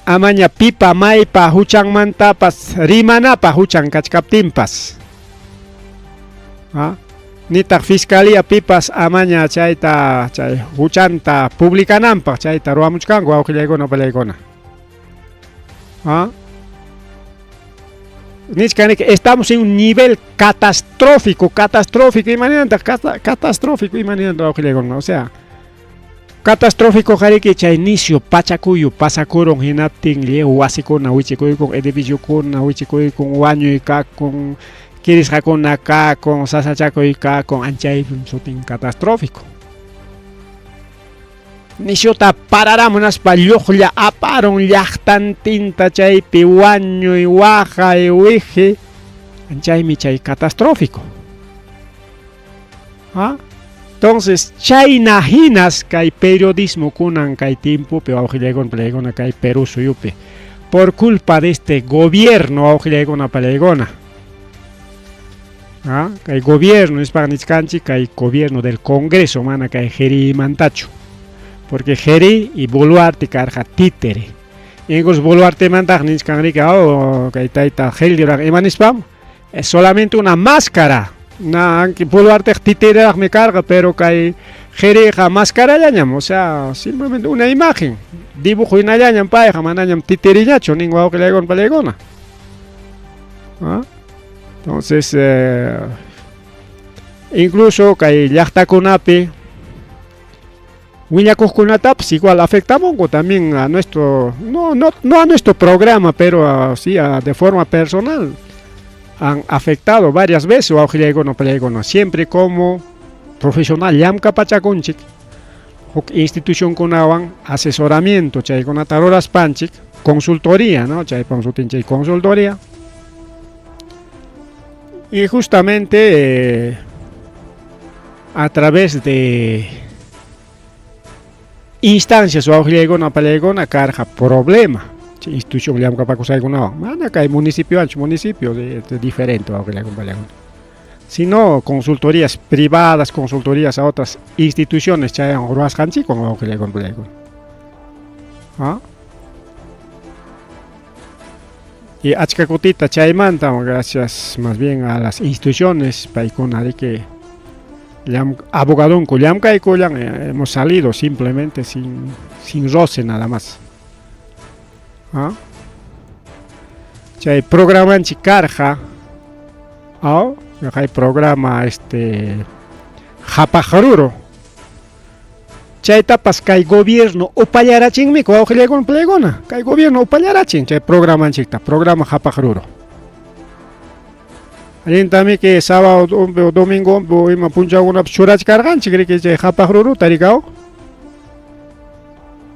amaña pipa maypa huchanmantapas rimanapaq huchan kachkaptinpas. Nitaq fiscalía pipas amaña chayta chay huchanta publicananpaq chayta ruwamuchkanku wawqillaykuna pallaykuna. Nichkanik estamos en un nivel catastrófico, catastrófico, imanirantaq catastrófico, imanirantaq wawqillaykuna, o sea, catastrófico qariki chay inicio pachakuyu pasakurun hinaptin lliw wasikuna wichikuykun, edificiokuna wichikuykun, wañuy kakun, kirisqakuna kakun, sasachakuy kakun, anchaypim sutin catastrófico. Nisiuta pararamunaspa lluqlla aparun llaqtantinta chaypi wañuy, waqay, wiji, anchaymi chay catastrófico. Entonces, chayna hinas kay periodismo kunan kay tiempopi wawqillaykuna pallaykuna kay Perú suyupi, por culpa de este gobierno wawqillaykuna pallaykuna. Kay gobierno nispaqa nichkanchik kay gobierno del Congreso mana kay Jerimantachu. Porque Jeri y Boluarte karqa títere. Incluso Boluarte mantaq nichkan riki, oh, kay tayta Hildebrand ima nispam, es solamente una máscara. Na, Boluarte títereraqmi karqa, pero kay Jeriqa mascarallañam, o sea, simplemente una imagen. Dibujo hinallañam payqa, manañam titeriñachu nin wawqillaykuna pallaykuna. Entonces, incluso kay llaqtakunapi willakuqkunatapas igual afectamunku también a nuestro, no, no, no a nuestro programa, pero sí de forma personal. Han afectado varias veces wawqillaykuna pallaykuna, siempre como profesional llamkapachakunchik, huk institucionkunawan asesoramiento chaykunata ruraspanchik, consultoría, ¿no? Chaypam sutin chay consultoría. Y justamente a través de instancias wawqillaykuna pallaykuna karqa problema. Chay institución llamkapakusqaykunawan mana kay municipiowanchu, municipio diferente wawqillaykuna pallaykuna. Sino consultorías privadas, consultorías a otras instituciones chaywan ruwasqanchikwan wawqillaykuna pallaykuna. ¿Ah? Y achka kutita chaymanta, gracias más bien a las instituciones, paykuna riki llam, abogadonku llamkaykullan, hemos salido simplemente sin roce nada más. ¿Ah? Chay programanchik karqa, aw, hay programa este Qhapaq Ruru. Chaytapas kay gobierno upallarachinmi, wawqillaykuna palaykuna, kay gobierno upallarachin chay programanchikta, programa Qhapaq Ruru. Allintamiki sábado o domingo ima punchawkunapas churachkarqanchik riki chay Qhapaq Ruruta rikaw.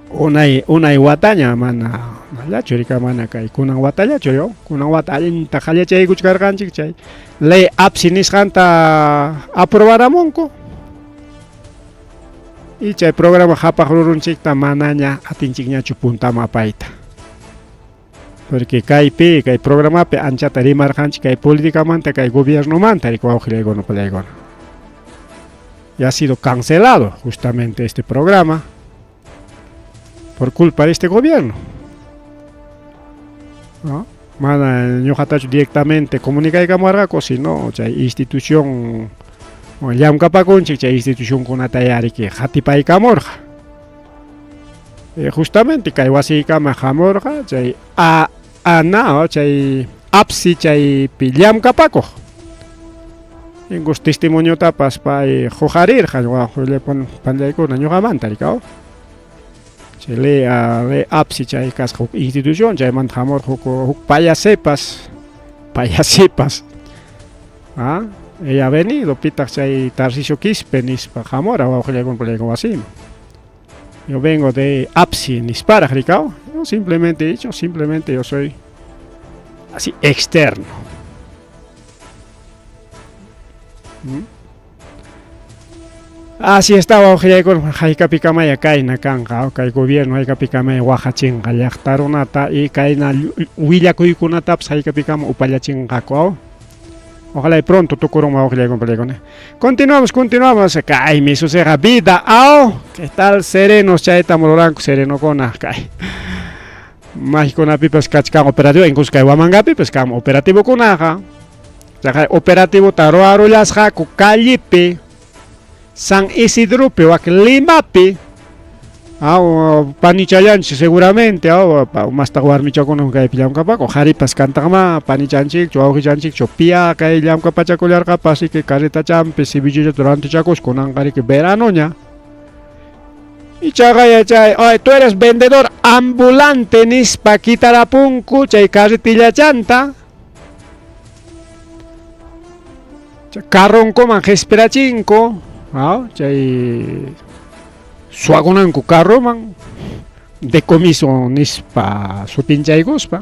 Unay unay wataña mana nallachu rika mana kay kunan watallachu yo, kunan wata allinta qallachaykuchkarqanchik chay ley APSI nisqanta aprobaramunku. Y chay programa Qhapaq Rurunchikta manaña atinchikñachu puntaman apayta. Porque kaypi kay programapi anchata rimarqanchik kay políticamanta kay gobiernomanta riki wawqillaykuna pallaykuna. Y ha sido cancelado justamente este programa por culpa de este gobierno. ¿No? Mana ñuqatachu directamente comunicaykamuwarqaku, sino chay institución llamkapakunchik chay institucionkunata riki qatipaykamurqa. Justamente kay wasiykama hamurqa chay a ana chay APSI chaypi llamkapakuq. Incluso testimoniotapas pay huqarirqa pallaykuna ñuqamanta rikaw. Chay ley ley APSI chay kasqa huk institución chaymanta hamurqa huk huk payasipas payasipas ah ella ha venido pitaq chay Tarcisio Quispe nispa hamura wawqillaykuna pallaykuna wasiman. Yo vengo de APSI nisparaq rikaw. Yo simplemente he dicho, simplemente yo soy así externo. Así está wawqillaykuna haykapikamaya kayna kanqa kay gobierno haykapikamaya waqachinqa llaqta runata y kayna willakuykunatapas haykapikama upallachinqaku. Ojalá y pronto tukurun wawqillaykuna pallaykuna. Continuamos, continuamos. Kaymi sucega vida aw. ¿Qué tal serenos chaytam ruranku serenokuna kay. Maykunapipas kachkan operativo, incluso kay Huamangapipas kan operativokunaqa. Chaqay operativota ruwarullasqaku callepi San Isidropi wak Limapi. Aw panichallanchik seguramente aw mastaq warmichakuna kaypi llamkapaku qharipas kantaqma panichanchikchu wawqichanchikchu piya kay llamkapachakullarqapas riki carretachampi cevichechata rantichakuspa kunanqa riki veranoña. Ichaqa yachay, ay tú eres vendedor ambulante nispa kitarapunku chay carretillachanta. Carronkuman qispirachinku, aw chay suwakunanku carroman decomiso nispa sutinchaykuspa.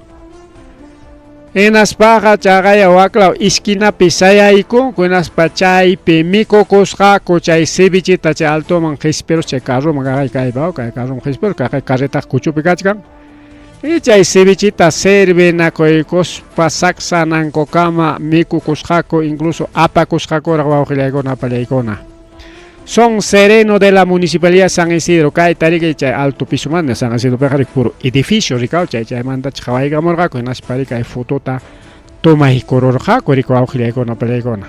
Hinaspaqa chaqaya waklaw esquinapi sayaykunku hinaspa chaypi mikukusqaku chay cevicheta chay altoman qispirus chay carroman kaqay kaypa kay carroman qispirus kaqay carretaqa kuchupi kachkan. Y chay cevicheta servinakuykuspa saksanankukama mikukusqaku incluso apakusqakuraq wawqillaykuna apallaykuna. Son sereno de la Municipalidad San Isidro kayta riki chay alto pisomanta San Isidropiqa riki puro edificio rikaw chay chaymanta qhawaykamurqaku hinaspa riki kay fotota tomaykururqaku riki wawqillaykuna apallaykuna.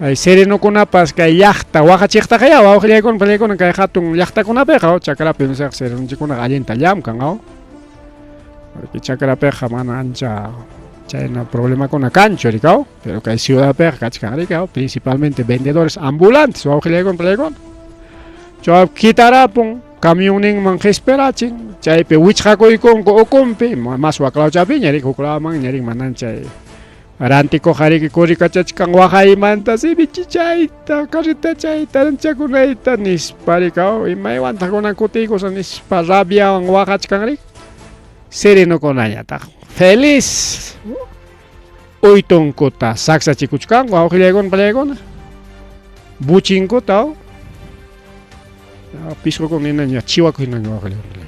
Ay serenokunapas kay llaqta waqachiqtaqa ya wawqillaykuna apallaykuna kay hatun llaqtakunapiqa chakrapi nisqa serenonchikkunaqa allinta llamkan aw. Porque chakrapiqa mana ancha chayna problemakuna kanchu rikaw, pero kay ciudadpiqa kachkan rikaw, principalmente vendedores ambulantes wawqillaykuna apallaykuna. Chay kitarapun camionninman qispirachin, chaypi wichqakuykunku ukunpi, mas waklawchapiña riki huklawmanña riki manan chay rantikuqqa riki kurikachachkan waqaymanta cevichechayta, carretachayta, rantichakunayta nispa rikaw, imaywantaq kunan kutiykusaq nispa rabiawan waqachkan riki. Serenokunañataq feliz uytunkuta saksachikuchkanku wawqillaykuna pallaykuna buchinkuta pisqukuna hinaña chiwaku hinaña wawqillaykuna.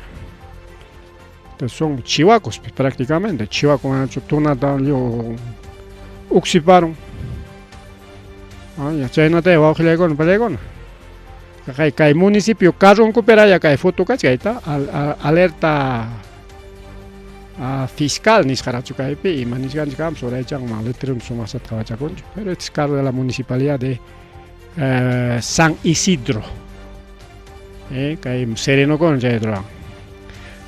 Son chihuacos pues, prácticamente. Chihuaco manachu tunata lliw uksiparun. Ay, chaynata wawqillaykuna palaykuna. Kay kay municipio Carroncupiraya kay foto kachkayta alerta fiscal nisqarachu kaypi ima nisqanchik kanpas uraychanman letrero sumaqchata qawachakunchu pero este es carro de la municipalidad de San Isidro. Kay serenokuna chay ruran.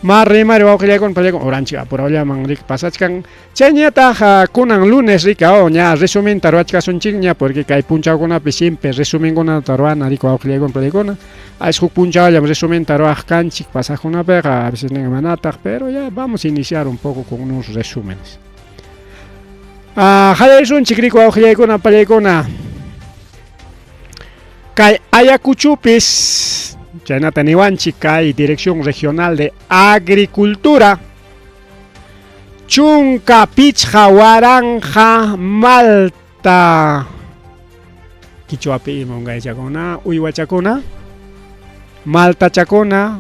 Ma rimari wawqillaykuna pallaykuna uranchik apurawllaman riki pasachkan. Chayñataq kunan lunes riki oh, ña resumenta ruwachkasunchikña porque kay punchawkunapi siempre resumenkunata ruwana riki wawqillaykuna pallaykuna. As huk punchawllam resumenta ruwaq kanchik pasaqkunapiqa a veces nin manataq pero ya vamos a iniciar un poco con unos resúmenes. Qallaysunchik riki wawqillaykuna pallaykuna. Kay Ayacuchupis chaynata niwanchik kay Dirección Regional de Agricultura 15 malta quichuapi ima unqaychakuna uywachakuna maltachakuna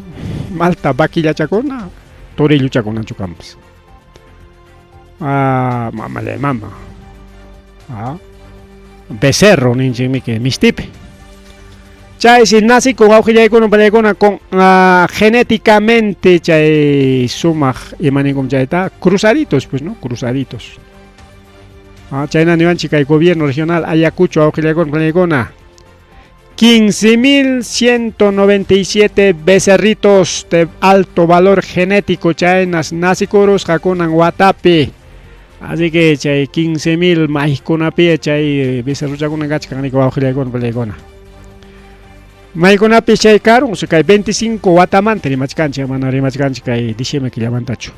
malta vaquillachakuna torilluchakunachu kanpas mamallay mama becerro ninchikmi mistipi chaysi nacikun wawqillaykuna pallaykuna con genéticamente chay sumaq imaninkum chayta cruzaditos pues no cruzaditos chayna niwanchik kay gobierno regional Ayacucho wawqillaykuna pallaykuna 15.197 becerritos de alto valor genético chaynas nacikurusqa kunan watapi. Así que chay 15.000 maykunapi chay becerruchakuna kachkan riki wawqillaykuna pallaykuna. Maykunapi chay karun kay 25 watamanta rimachkanchik mana rimachkanchik kay diciembre killamantachu.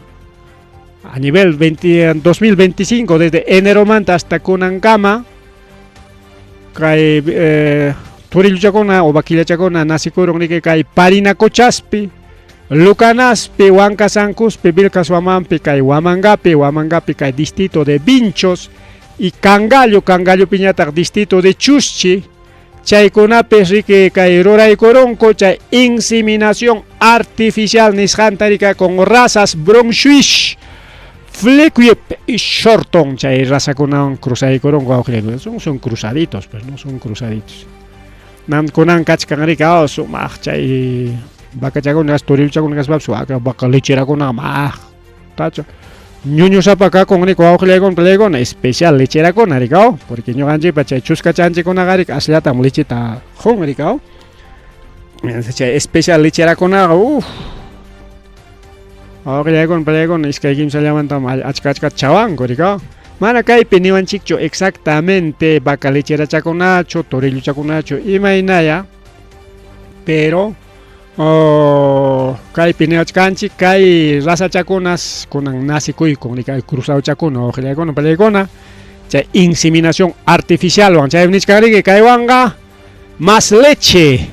A nivel 20, 2025 desde eneromanta hasta kunankama kay turilluchakuna o vaquillachakuna nacikurun riki kay Parinacochaspi, Lucanaspi, Huancasancuspi, Vilcashuamanpi, kay Huamangapi, Huamangapi kay distrito de Vinchos y Cangallo, Cangallopiñataq distrito de Chuschi, chaykunapi riki kay ruraykurunku chay inseminación artificial nisqanta rika con razas Brunswick, Fleckvieh y Shorthorn, chay razakunawan cruzaykurunku wawqillaykuna, son cruzaditos pues, no son cruzaditos. Nam kunan kachkan riki sumaq chay vacachakuna torilluchakuna kaspapas vaca lecherakuna maq tacha ñuñusapa kakun riki wawqillaykuna pallaykuna especial lecherakuna riki porque ñuqanchikpa chay chuskachanchikkunaqa riki asllatam lecheta qun riki chay especial lecherakunaqa uff wawqillaykuna pallaykuna iskay kimsallamantam achka achkata chawanku riki mana kaypi niwanchikchu exactamente vaca lecherachakunachu torilluchakunachu imaynaya pero kaypi niwachkanchik kay razachakunas kunan nacikuykun riki cruzadachakuna wawqillaykuna pallaykuna chay inseminación artificialwan chay nichkan riki kaywanqa más leche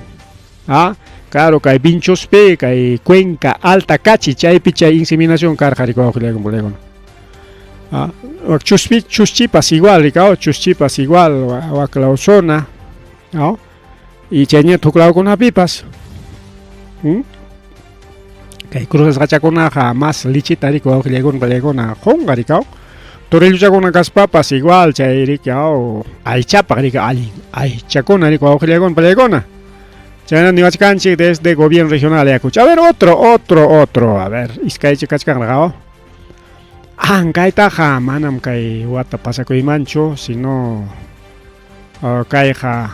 claro kay Vinchospi kay Cuenca Alta Cachi chaypi chay inseminación karqa riki wawqillaykuna pallaykuna. Chuspi chuschipas igual riki chuschipas igual waklaw zona y chayñata huk lawkunapipas kay cruzasqachakunaqa más lecheta riki wawqillaykuna pallaykuna qunqa riki torilluchakuna kaspapas igual chay riki aychapaq riki allin aychakuna riki wawqillaykuna pallaykuna chayna niwachkanchik desde gobierno regional de Ayacucho. A ver otro otro otro a ver iskaycha kachkanraq kaytaqa manam kay wata pasakuymanchu sino kayqa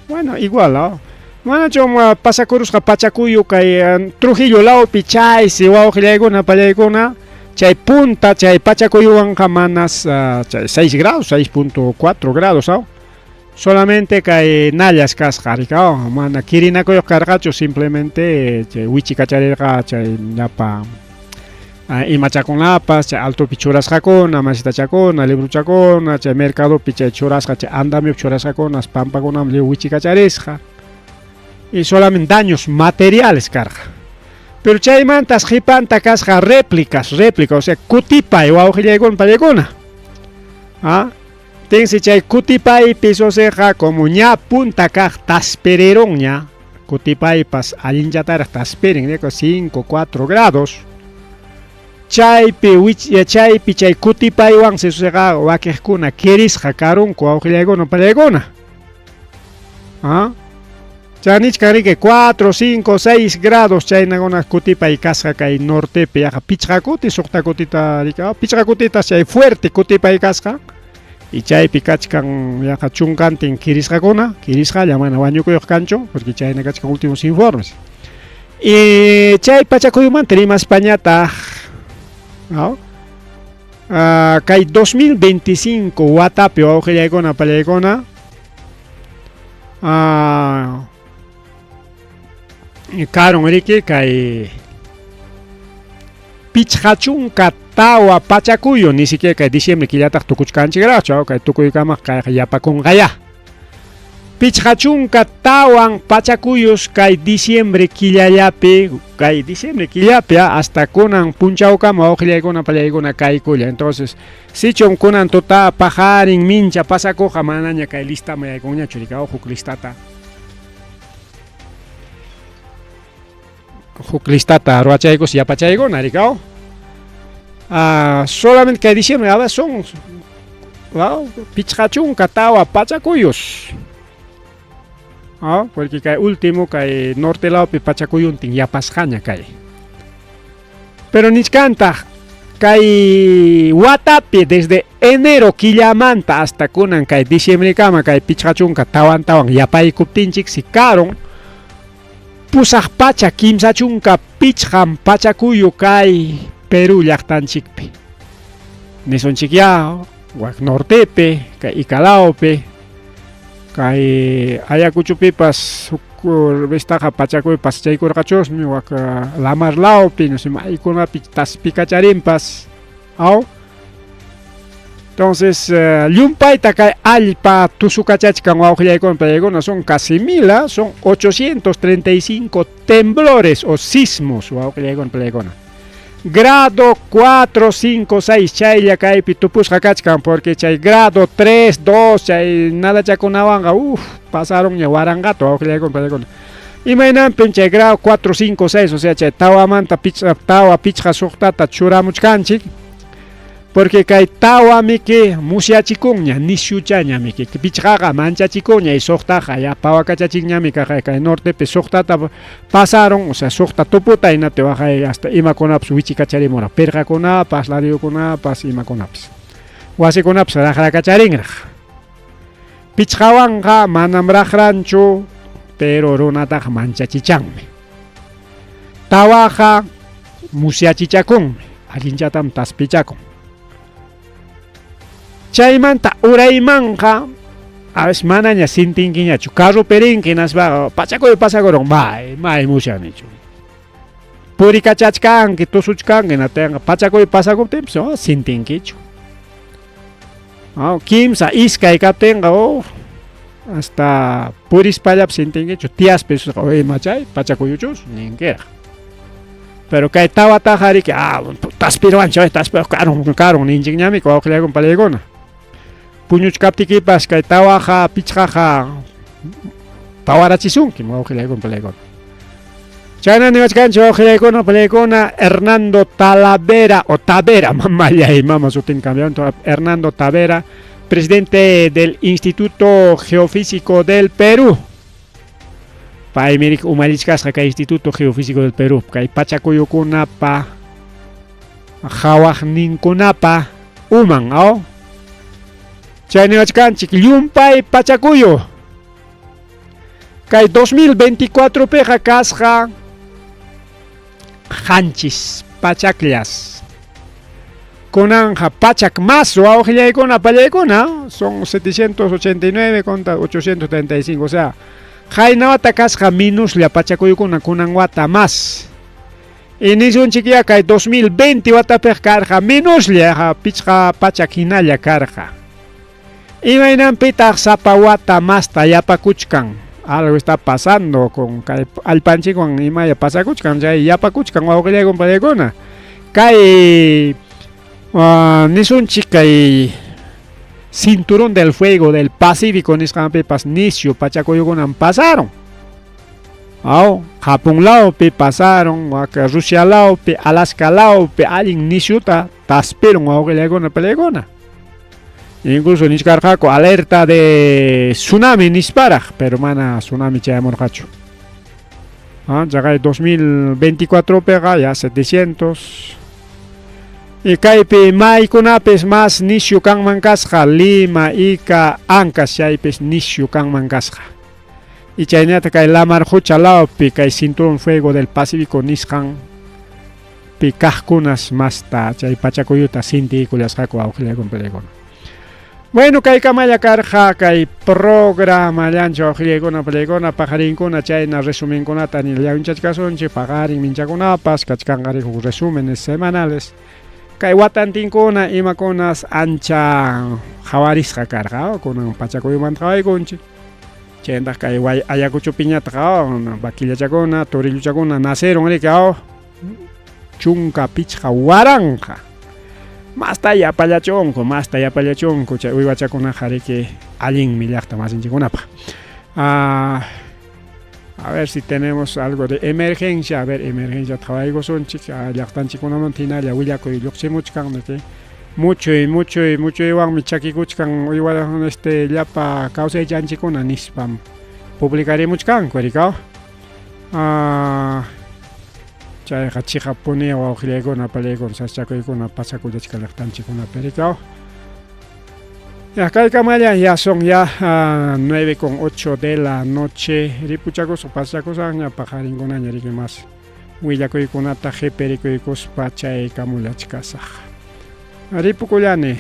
bueno igual manachu pasakurusqa pachakuyu kay Trujillo lawpi chaysi wawqillaykuna pallaykuna chay punta chay pachakuyuwanqa manas chay 6 grados 6.4 grados solamente kay nallas kasqa riki mana kirinakuyuq karqachu simplemente chay wichikacharirqa chay llapa imachakunapas chay altopi churasqakuna masitachakuna libruchakuna chay mercadopi chay churasqa chay andamiopi churasqakunas pampakunaman lliw wichikacharisqa y solamente daños materiales karqa pero chaymantas qhipanta kasqa réplicas réplica o sea kutipay wawqillaykuna pallaykuna tinsi chay kutipaypis oseqa como ña punta kaq taspirirunña kutipaypas allinllataraq taspirin 5 4 grados. Chaypi chaypi chay kutipaywansi susiqa wakiqkuna kirisqa karunku wawqillaykuna pallaykuna. ¿Ah? Chanichkan riki 4, 5, 6 grados chaynakuna kutipay kasqa kay nortepi yaqa pichqa kuti suqta kutita riki pichqa kutitas chay fuerte kutipay kasqa y chaypi kachkan yaqa chunkantin kirisqakuna kirisqalla mana wañukuyuq kanchu porque chayna kachkan últimos informes y chay pachakuymanta rimaspañataq ¿no? Kay 2025 watapi wawqillaykuna pallaykuna karun riki kay 54 pachakuyu ni siquiera kay diciembre killataq tukuchkanchikraqchu kay tukuykamaq kayqa yapakunqayá 54 pachakuyus kay diciembre killallapi kay diciembre killapi hasta kunan punchawkama wawqillaykuna pallaykuna kaykulla entonces sichum kunan tuta paqarin mincha pasakuqqa manaña kay listaman yaykunñachu riki huk listata huk listata ruwachaykus yapachaykuna riki solamente kay diciembre a ver son 54 pachakuyus porque kay último kay norte lawpi pachakuyuntin yapasqaña kay pero nichkantaq kay watapi desde enero killamanta hasta kunan kay diciembrekama kay 54 yapaykuptinchik si karun 835 pachakuyu kay Perú llaqtanchikpi nisunchik ya wak nortepi kay Icalaupi kay Ayacuchopipas huk vestaqa pachakuy pasachaykurqachusmi wak lamar lawpi no sé maykunapi taspikacharinpas aw entonces llumpayta kay allpa tusukachachkan wawqillaykuna pallaykuna son casi mil son 835 temblores o sismos wawqillaykuna pallaykuna grado 4, 5, 6 chaylla kaypi tupusqa kachkan porque chay grado 3, 2 chay nadachakunawanqa uff pasarunña waranqata wawqillaykuna pallaykuna imaynanpim chay grado 4, 5, 6 o sea chay tawamanta tawa pichqa suqtata churamuchkanchik porque kay tawa miki musyachikunña nisyuchaña miki pichqaqa manchachikunña y suqtaqa ya pawakachachinñami kaqay kay nortepi suqtata pasaron o sea suqta tuputa hinaptin waqay hasta imakunapas wichikacharimuraq pirqakunapas ladrillokunapas imakunapas wasikunapas raqrakacharinraq pichqawanqa manam raqranchu pero runataqa manchachichanmi tawaqa musyachichakunmi allinchatam taspichakun chaymanta uraymanqa a veces manaña sintinkiñachu carropi rinki hinaspaqa pachakuy pasakurun may may musyanichu purikachachkanki tusuchkanki hinaptinqa pachakuy pasakuptinpas sintinkichu kimsa iskay kaptinqa hasta purispallapas sintinkichu tiyaspa ima chay pachakuyuchus ninkiraq pero kay tawataqa riki taspiruwanchik taspiruwan karun karun ninchikñami wawqillaykuna pallaykuna puñuchkaptikipas kay tawaqa pichqaqa pawarachisunkim wawqillaykuna pallaykuna chayna niwachkanchik wawqillaykuna pallaykuna Hernando Talavera o Tavera mamallay mama sutin cambiaron Hernando Tavera presidente del Instituto Geofísico del Perú paymi riki umallichkasqa kay Instituto Geofísico del Perú kay pachakuyukunapa hawaqninkunapa uman aw chay niwachkanchik llumpay pachakuyu kay 2024 piqa kasqa 7 pachakllas kunanja pachak más wawqillaykuna pallaykuna son 789 contra 835 o sea qayna wata kasqa minuslla pachakuyukuna kunan wata más y nisunchik ya kay 2020 watapiq karqa minuslla 500 hinalla karqa imaynanpitaq sapa wata masta yapakuchkan algo está pasando con kay allpanchikwan imaya pasakuchkan chay yapakuchkan wawqillaykuna pallaykuna kay nisunchik kay cinturón del fuego del Pacífico nisqanpipas nisyu pachakuyukunan pasaron. Aw, Japón lawpi pasaron, waka Rusia lawpi, Alaska lawpi allin nisyuta taspirun wawqillaykuna palaykuna. Incluso nichkarqaku alerta de tsunami nisparaq, pero mana tsunami chayamurqachu. Ah, chaqay 2024 piqa ya 700. Y kaypi maykunapis mas nisyu kanman kasqa, Lima, Ica, Ancash chaypis nisyu kanman kasqa. Y chaynata kay lamar qucha lawpi kay cinturón fuego del Pacífico nisqan pi kaqkunas masta chay pachakuyuta sintiykullasqaku wawqillaykuna palaykuna. Bueno, kaykamalla karqa kay programallanchik wawqillaykuna palaykuna paqarinkuna chayna resumenkunata llawinchachkasunchik paqarin minchakunapas kachkanqari huk resúmenes semanales. Kay watantinkuna imakunas ancha qhawarisqa karqa kunan pachakuyumanta qhawaykunchik. Chayntaq kay Ayacuchopiñataq vaquillachakuna, torilluchakuna naceron riki 15,000. Masta yapallachunku, masta yapallachunku chay uywachakunaqa riki allinmi llaqta masinchikkunapaq. A ver si tenemos algo de emergencia, a ver emergencia qhawaykusunchik llaqtanchikkunamanta hinalla willakuy lluqsimuchkan riki. Muchuy, muchuy, muchuywanmi chakikuchkan uywa este llapa kawsaychanchikkuna nispam publicarimuchkanku rikaw. Chayqa chiqapuni wawqillaykuna palaykuna sasachakuykuna pasakullachkan llaqtanchikkunapi rikaw. Ya kaykamalla ya son ya 9:08 de la noche ripuchakusaq pasachakusaqña paqarinkunaña riki mas willakuykunata qhipirikuykuspa chaykamullachkasaq. Ripukullani.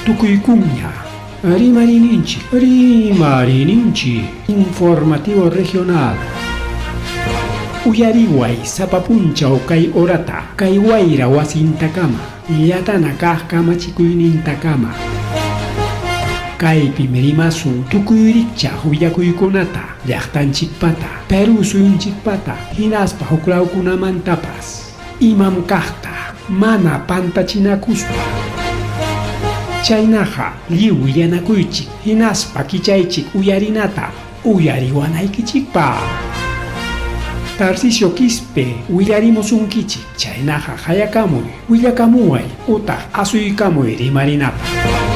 Tukuykunña rimarininchik, rimarininchik informativo regional. Uyariway sapa punchaw kay horata, kay wayra wasintakama, llatana kaq kamachikuynintakama. Kaypim rimasun tukuy rikchaq willakuykunata, llaqtanchikpata, Perú suyunchikpata, hinaspa huklawkunamantapas. Imam kaqta, mana pantachinakuspa. Chaynaqa lliw willanakuychik, hinaspa kichaychik uyarinata, uyariwanaykichikpaq. Tarcisio Quispe willarimusunkichik, chaynaqa hayakamuy, willakamuway, utaq asuykamuy rimarinapaq.